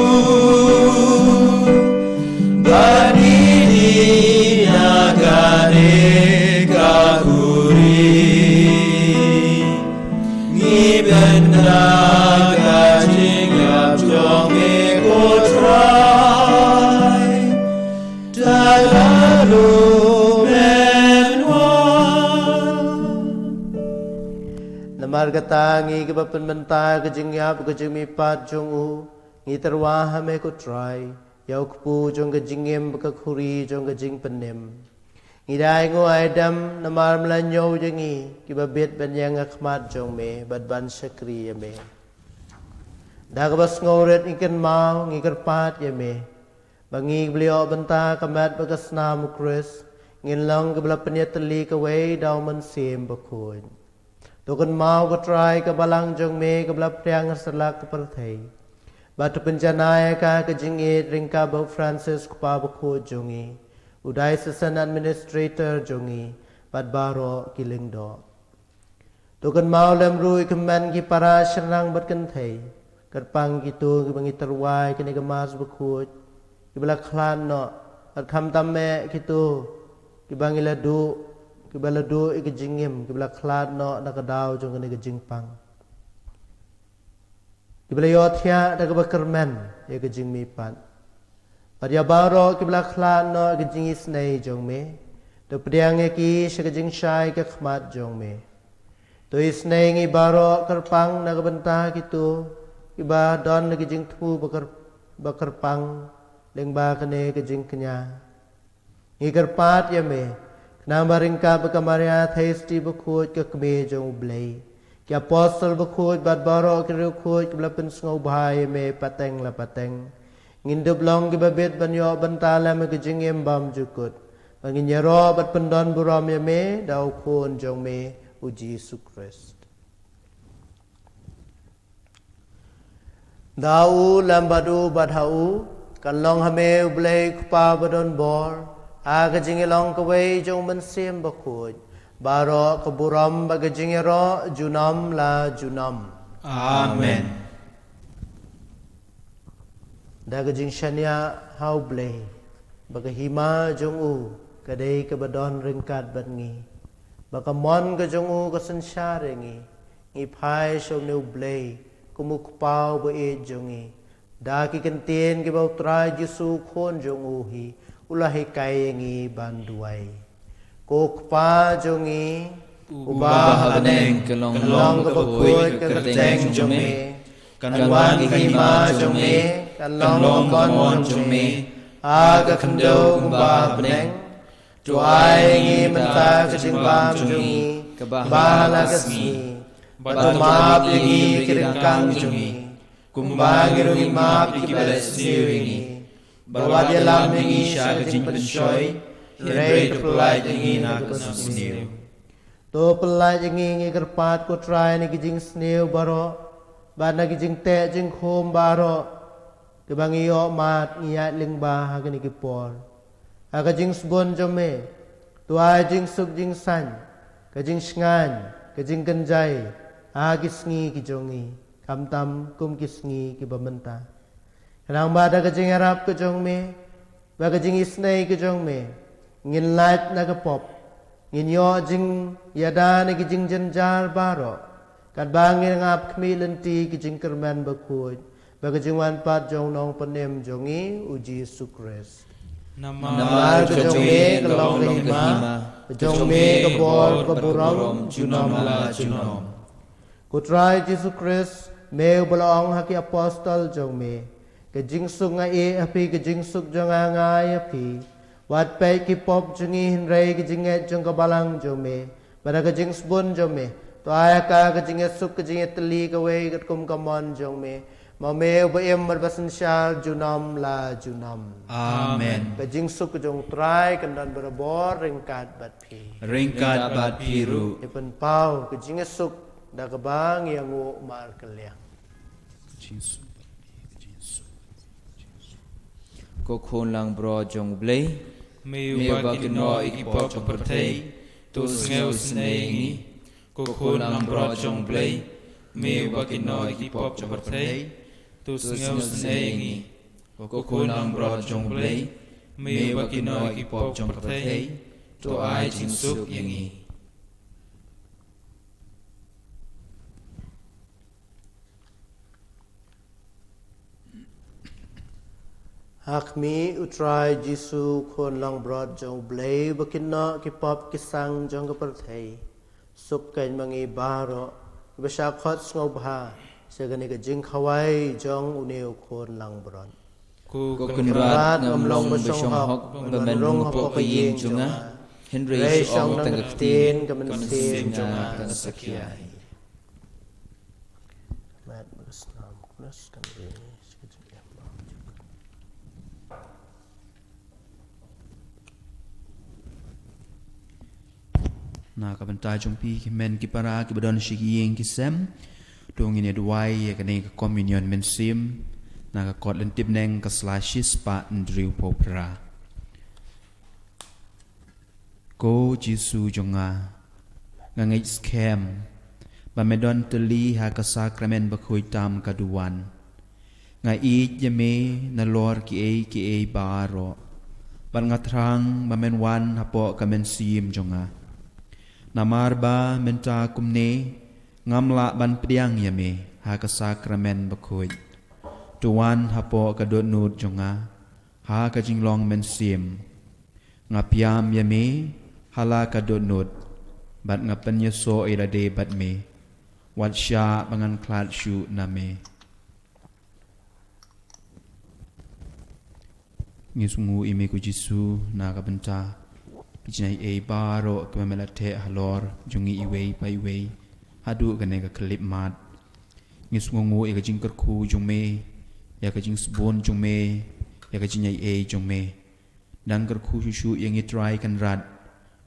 ba ngi dih na kane ka khuri, ngi pynda ka jingïap jong me, ko Trai, da la ruh men wan. Namar kata ngi kiba pynmynta ka jingïap ka jingmihpat jong u, ngi tyrwa ha me, ko Trai, ïa u kpu jong ka jingim bad ka khuri jong ka jingpynim. Ngi da ainguh aidem namar me la ñiew ïa ngi kiba bit ban ïeng ha khmat jong me bad ban shakri ïa me. Da kaba sngewrit ngi kynmaw, ngi kyrpad ïa me, ba ngi kiba la ïoh bynta ka met bad ka snam u Khrist, ngin long kiba la pynïatylli kawei da u Mynsiem Bakhuid. To kynmaw, ko Trai, ka balang jong me kaba la phriang ha satlak ka pyrthei, bad to pynjanai ïa ka ha ka jingïeit ryngkat bad u Francis, u Kpa Bakhuid jong ngi, u Diocesan Administrator jong ngi, bad baroh ki lyngdoh. To kynmaw lem ruh ïa ki hynmen ki para shynrang bad kynthei, kyrpang kito kiba ngi tyrwa ïa kane ka Mass bakhuid, kiba la khlad noh, bad khamtam eh kito kiba ngi la duh, kiba la duh ïa ka jingim, kiba la khlad noh na ka daw jong kane ka jingpang, kiba la ïohthiah da kaba kyrmen ïa ka jingmihpat. Bad ïa baroh kiba la khlad noh ïa ka jingisynei jong me, to pdiang ïa ki sha ka jingshai ka khmat jong me. To isynei ngi baroh, kyrpang na ka bynta kito kiba don la ka jingthmu ba kyr-, ba kyrpang lyngba kane ka jingkñia. Ngi kyrpad ïa me, khnang ba ryngkat bad ka Maria Theisotti Bakhuid, ka Kmie jong U Blei, ki Apostol bakhuid bad baroh ki riewkhuid kiba la pynsngewbha ïa me pateng la pateng, ngin dup long kiba bit ban ïoh bynta lem ha ka jingim bymjukut, ba ngin ïaroh bad pyndon burom ïa me da U Khun jong me, U Jisu Khrist. Da u, lem bad u, bad ha u, kan long ha me U Blei Kpa badonbor, ha ka jingïalong kawei jong U Mynsiem Bakhuid, baroh ka burom bad ka jingïaroh junom la junom. Amen. Da ka jingshaniah ha U Blei, ba ka hima jong u ka dei kaba don ryngkat bad ngi, ba ka mon ka jong u ka synshar ïa ngi, ngi phai sha une U Blei kum U Kpa uba ïeit jong ngi, da ki kyntien kiba U Trai Jisu, U Khun jong u hi, u la hikai ïa ngi ban duwai. Ko Kpa jong ngi, uba ha bneng, kan long kaba khuid ka kyrteng jong me, kan wan ka hima jong me, kan long ka mon jong me, ha ka khyndew kumba ha bneng. To ai ngi mynta ka jingbam jong ngi kaba ha la ka sngi, bad to map ïa ngi ki ryngkang jong ngi, kumba ngi ruh ngi map ïa kiba leh sniew ïa ngi, bad wat ïalam ïa ngi sha ka jingpynshoi, hynrei to pyllait ïa ngi na ka sniew. To pyllait ïa ngi, ngi kyrpad ko Trai, na ki jingsniew baroh, bad na ki jingteh jingkhum baroh, kiba ngi ïoh mad ngi ïaid lyngba ha kine ki por. Ha ka jingsbun jong me, to ai jingsuk jingsaiñ, ka jingshngaiñ, ka jingkynjai, ha ki sngi ki jong ngi, khamtam kum ki sngi kiba mynta. Khnang ba da ka jingïarap ka jong me, bad ka jingisynei ka jong me, ngin lait na ka pop, ngin ïoh jingïada na ki jingjynjar baroh, katba ngin ap khmih lynti ki jingkyrmen bakhuid, bad ka jingwan pat jong u Nongpynim jong ngi U Jisu Khrist. Namar ka jong me ka long ka hima, ka jong me ka bor ka burom, junom la junom. Ko Trai Jisu Khrist, me uba la ong ha ki apostol jong me, ka jingsuk nga ai ha phi, ka jingsuk jong nga nga ai ha phi. Wat peit ki pop jong ngi, hynrei ka jingngeit jong ka balang jong me. Bad da ka jingsbun jong me, to ai ha ka ka jingïasuk, ka jingïatylli kawei katkum ka mon jong me, ma me uba im bad ba synshar junom la junom. Amen. Ka jingsuk ka jong U Trai kan don barabor ryngkat bad phi. Ryngkat bad phi ruh. Ïa pynpaw ka jingïasuk da kaba ngi ïanguh markylliang. Ko Khun langbrot jong U Blei, me uba kynnoh ïa ki pop jong ka pyrthei, to sngewsynei ïa ngi. Ko Khun langbrot jong U Blei, me uba kynnoh ïa ki pop jong ka pyrthei, to sngewsynei ïa ngi. Ko Khun langbrot jong U Blei, me uba kynnoh ïa ki pop jong ka pyrthei, to ai jingsuk ïa ngi. Ha khmih, U Trai Jisu, Khun langbrot jong U Blei, uba kynnoh ki pop ki sang jong ka pyrthei, suk keiñ ma ngi baroh kiba shah khot sngewbha sha kane ka jingkhawai jong une U Khun langbrot. Ko Kynrad, ngam long ba shong hok ban rung hapoh ka ïing jong nga, hynrei shong tang ka ktien, ka mynsiem jong nga kan sa khia hi. Na ka bynta jong phi ki hynmen ki para kiba don sha ki ïing ki sem, to ngin ïa duwai ïa kane ka communion mynsiem na ka kot Lyntip Neng ka sla shispah hynriewphew phra. Ko Jisu jong nga, nga ngeit skhem ba me don tylli ha ka sakramen bakhuid tam ka duwan. Nga ïeit ïa me nalor kiei kiei baroh, bad nga thrang ba men wan hapoh ka mynsiem jong nga. Namar ba mynta kumne ngam lah ban pdiang ïa me ha ka sakramen bakhuid. To wan hapoh ka dohnud jong nga ha ka jinglong mynsiem. Nga pdiang ïa me ha la ka dohnud, bad nga pynïasoh ïa lade bad me, wat shah ba ngan khlad shuh na me. Ngi sngewnguh ïa me ko Jisu na ka bynta ki jingaiei baroh kiba me la theh halor jong ngi iwei pa iwei haduh kane ka khyllipmat. Ngi sngewnguh ïa ka jingkyrkhu jong me, ïa ka jingsbun jong me, ïa ka jingaiei jong me. Dang kyrkhu shuh shuh ïa ngi Trai Kynrad.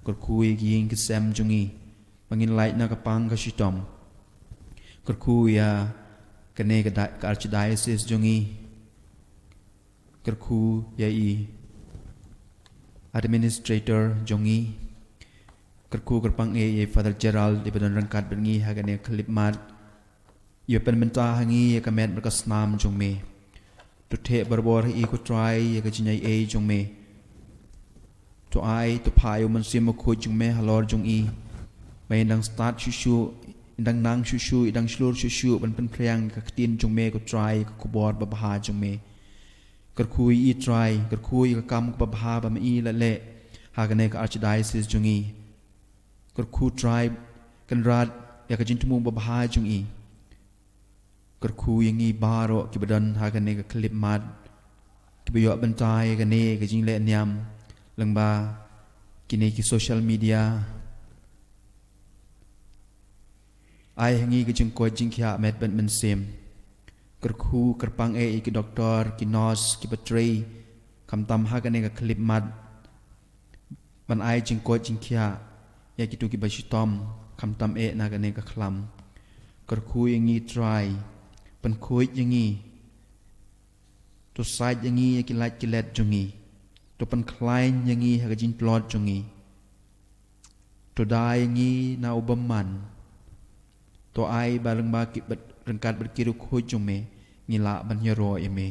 Kyrkhu ïa ki ïing ki sem jong ngi ba ngin lait na ka pang ka shitom. Kyrkhu ïa kane ka da-, ka archdiocese jong ngi. Kyrkhu ïa i administrator jong ngi. Kyrkhu kyrpang ïa i Father Gerald iba don ryngkat bad ngi ha kane ka khyllipmat. Ïa pynmynta ha ngi ïa ka met bad ka snam jong me. To theh barabor ha i ko Trai ïa ka jingaiei jong me. To ai, to phah ïa u Mynsiem Bakhuid jong me halor jong i. Ba in dang stad shuh shuh, in dang nang shuh shuh, in dang shlur shuh shuh ban pynphriang ïa ka ktien jong me ko Trai, ïa ka khubor babha jong me. Kyrkhu ïa i Trai, kyrkhu ïa ka kam kaba bha ba me i la leh ha kane ka archdiocese jong i. Kyrkhu Trai Kynrad ïa ka jingthmu babha jong i. Kyrkhu ïa ngi baroh kiba don ha kane ka khyllipmat, kiba ïoh bynta ïa kane ka jingleh niam lyngba kine ki social media. Ai ha ngi ka jingkoit jingkhiah met bad mynsiem. Kyrkhu kyrpang eh ïa ki doktor, ki nurse, kiba trei khamtam ha kane ka khyllipmat ban ai jingkoit jingkhiah ïa kito kiba shitom khamtam eh na kane ka khlam. Kyrkhu ïa ngi Trai, pynkhuid ïa ngi. To sait ïa ngi ïa ki lait ki let jong ngi. To pynkhlaiñ ïa ngi ha ka jingtlot jong ngi. To da ïa ngi na u bymman. To ai ba lyngba ki bad ryngkat bad ki riewkhuid jong me ngi lah ban ïaroh ïa me.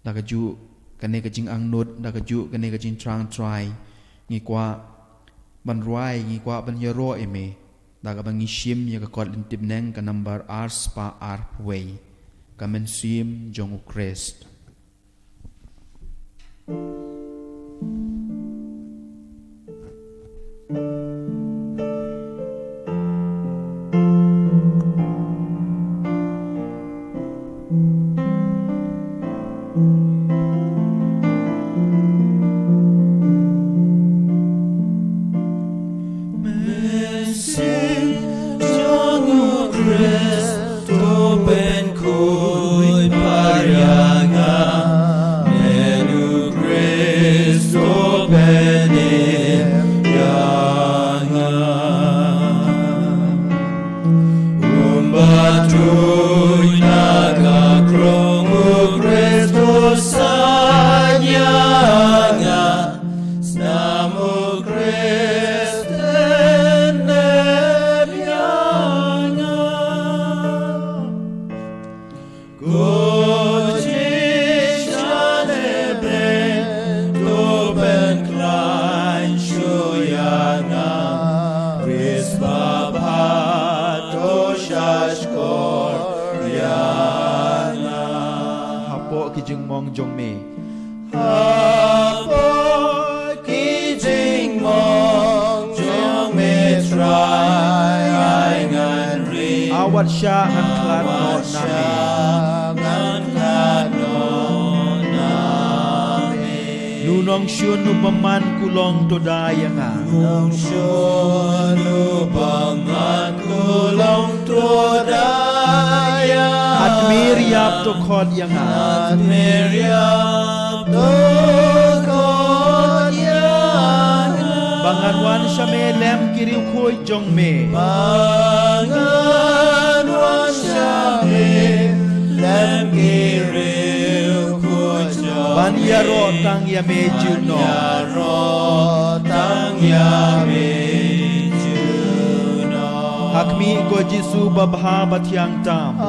Da kajuh kane ka jingangnud, da kajuh kane ka jingthrang Trai, ngi kwah ban rwai, ngi kwah ban ïaroh ïa me. Da kaba ngi shim ïa ka kot Lyntip Neng ka nambar ar spah arphew wei, ka mynsiem jong u Khrist. Mynsiem jong u Khrist, to pynkhuid pyrshah ïa nga. Men u Khrist, to pynim ïa nga. Kumba tuid na ka krong, u Khrist u sait ïa nga. Snam u Khrist pynim ïa nga. Ko jingshisha lehbeiñ, to pynkhlaiñ shuh ïa nga. Khrist babha, to shahshkor ïa nga. Hapoh ki jingmong jong me. Hapoh ki jingmong jong me Trai, ai ngan ri. Wat shah ngan khlad noh na me. Wat shah ngan khlad noh na me. Nu nongshun nu bymman kulong to da ïa nga. Nu nongshun nu bymman kulong to da ïa nga. At mir ïap to khot ïa nga. At mir ïap to khot ïa nga. Ba Ngan wan sha me lem ki riewkhuid jong me. Ba ngan wan sha me lem ki riewkhuid jong me. Ban ïaroh tang ïa me junom. Ïaroh tang ïa me junom. Ha khmih ko Jisu ba bha ba thiang tam. Ha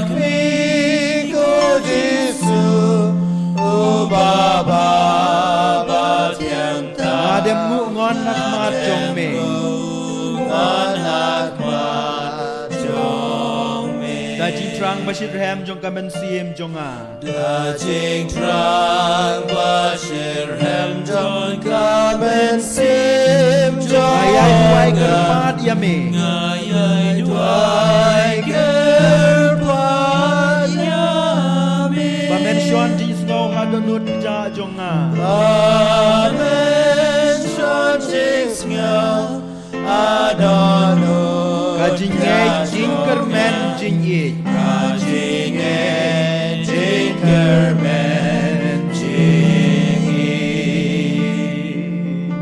khmih ko Jisu u ba bha ba thiang tam. Nga dem nguh ngon ha khmat jong me. Ngon ha khmat jong me. Da jingthrang ba shitrhem jong ka mynsiem jong nga. Da jingthrang ba shitrhem jong ka mynsiem jong nga. Nga ïai duwai kyrpad ïa me. Nga ïai duwai kyrpad ïa me. Ba men shon jingsngew ha dohnud kjat jong nga. Ba men shon jingsngew ha dohnud. Ka jingngeit jingkyrmen jingïeit. Ka jingngeit jingkyrmen jingïeit.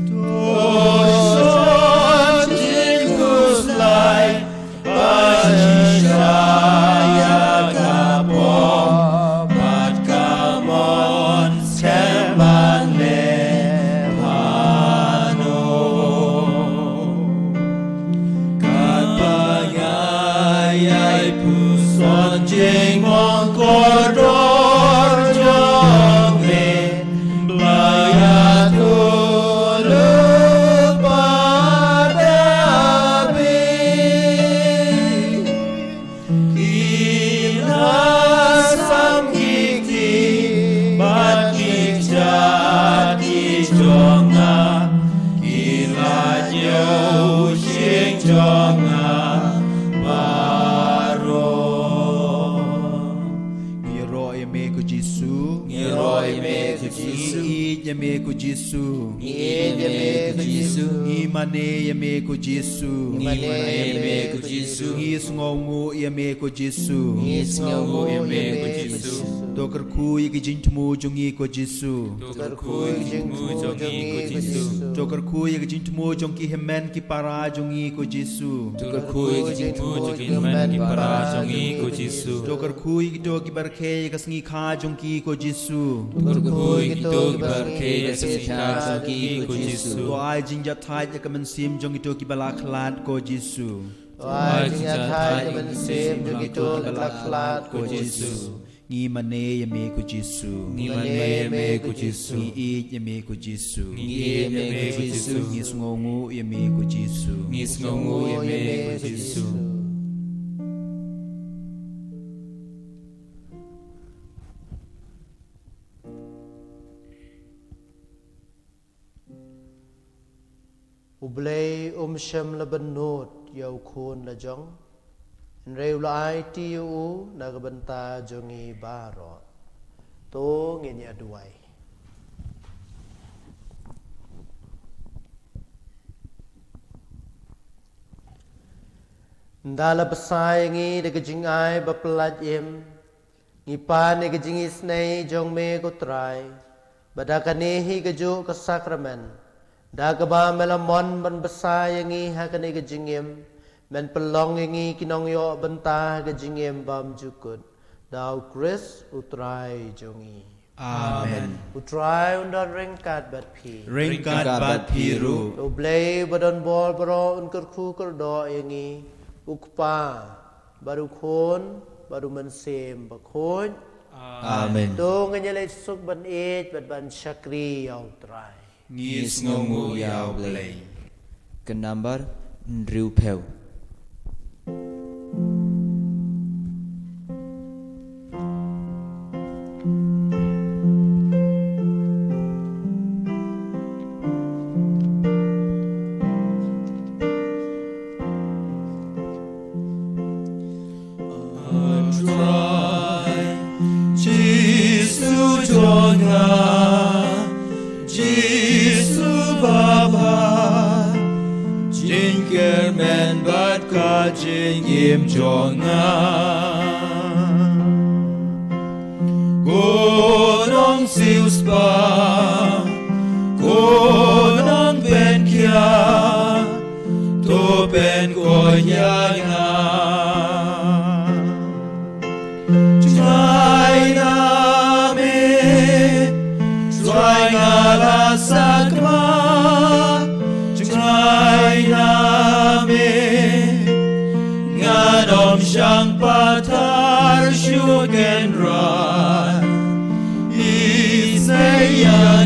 To shon jingkhuslai. Ba shisha ïa ka pop bad ka mon skhem ban leh mano. Katba nga ïai puson jingmong kordor jong me. Ba ïa tu lypa da bit. Ki la sam ki kti bad ki kjat ki jong nga, ki la ñiew shyieng jong nga baroh. Ngi ïaroh ïa me ko Jisu. Ngi ïaroh ïa me ko Jisu. Ngi ïeit ïa me ko Jisu. Ngi ïeit ïa me ko Jisu. Ngi mane ïa me ko Jisu. Ngi mane ïa me ko Jisu. Ngi sngewnguh ïa me ko Jisu. Ngi sngewnguh ïa me ko Jisu. To kyrkhu ïa ki jingthmu jong ngi ko Jisu. To kyrkhu ïa ki jingthmu jong ngi ko Jisu. To kyrkhu ïa ki jingthmu jong ki hynmen ki para jong ngi ko Jisu. To kyrkhu ïa ki jingthmu jong ki hynmen ki para jong ngi ko Jisu. To kyrkhu ïa kito kiba rkhie ïa ka sngi kha jong ki ko Jisu. To kyrkhu ïa kito kiba rkhie ïa ka sngi kha jong ki ko Jisu. To ai jingjathait ïa ka mynsiem jong kito kiba la khlad ko Jisu. To ai jingjathait ïa ka mynsiem jong kito kiba la khlad ko Jisu. Ngi mane ïa me ko Jisu. Ngi mane ïa me ko Jisu. Ngi ïeit ïa me ko Jisu. Ngi ïeit ïa me ko Jisu. Ngi sngewnguh ïa me ko Jisu. Ngi sngewnguh ïa me ko Jisu. U Blei um shym la bynnud ïa u khun la jong, hynrei u la aiti ïa u na ka bynta jong ngi baroh. To ngin ïa duwai. Ynda la bsa ïa ngi da ka jingai ba pyllait im, ngi pan ïa ka jingisynei jong me ko Trai, ba da kane hi kajuh ka sakramen, da kaba me la mon ban bsa ïa ngi ha kane ka jingim, men pynlong ïa ngi ki nongïoh bynta ha ka jingim bymjukut, da u Khrist u Trai jong ngi. Amen. U Trai un don ryngkat bad phi. Ryngkat bad phi ruh. U Blei ba don bor baroh un kyrkhu kyrdoh ïa ngi, u Kpa, bad u Khun, bad u Mynsiem Bakhuid. Amen. To ngin ïa leit suk ban ïeit bad ban shakri ïa u Trai. Ngi sngewnguh ïa u Blei. Ka nambar hynriewphew. A Trai Jisu jong nga, Jisu babha, jingkyrmen bad ka jingim jong nga. Ko Nongsiewspah, ko Ala sakma jngai na me, ngan ym shang pathar shu kynrad. Isaiah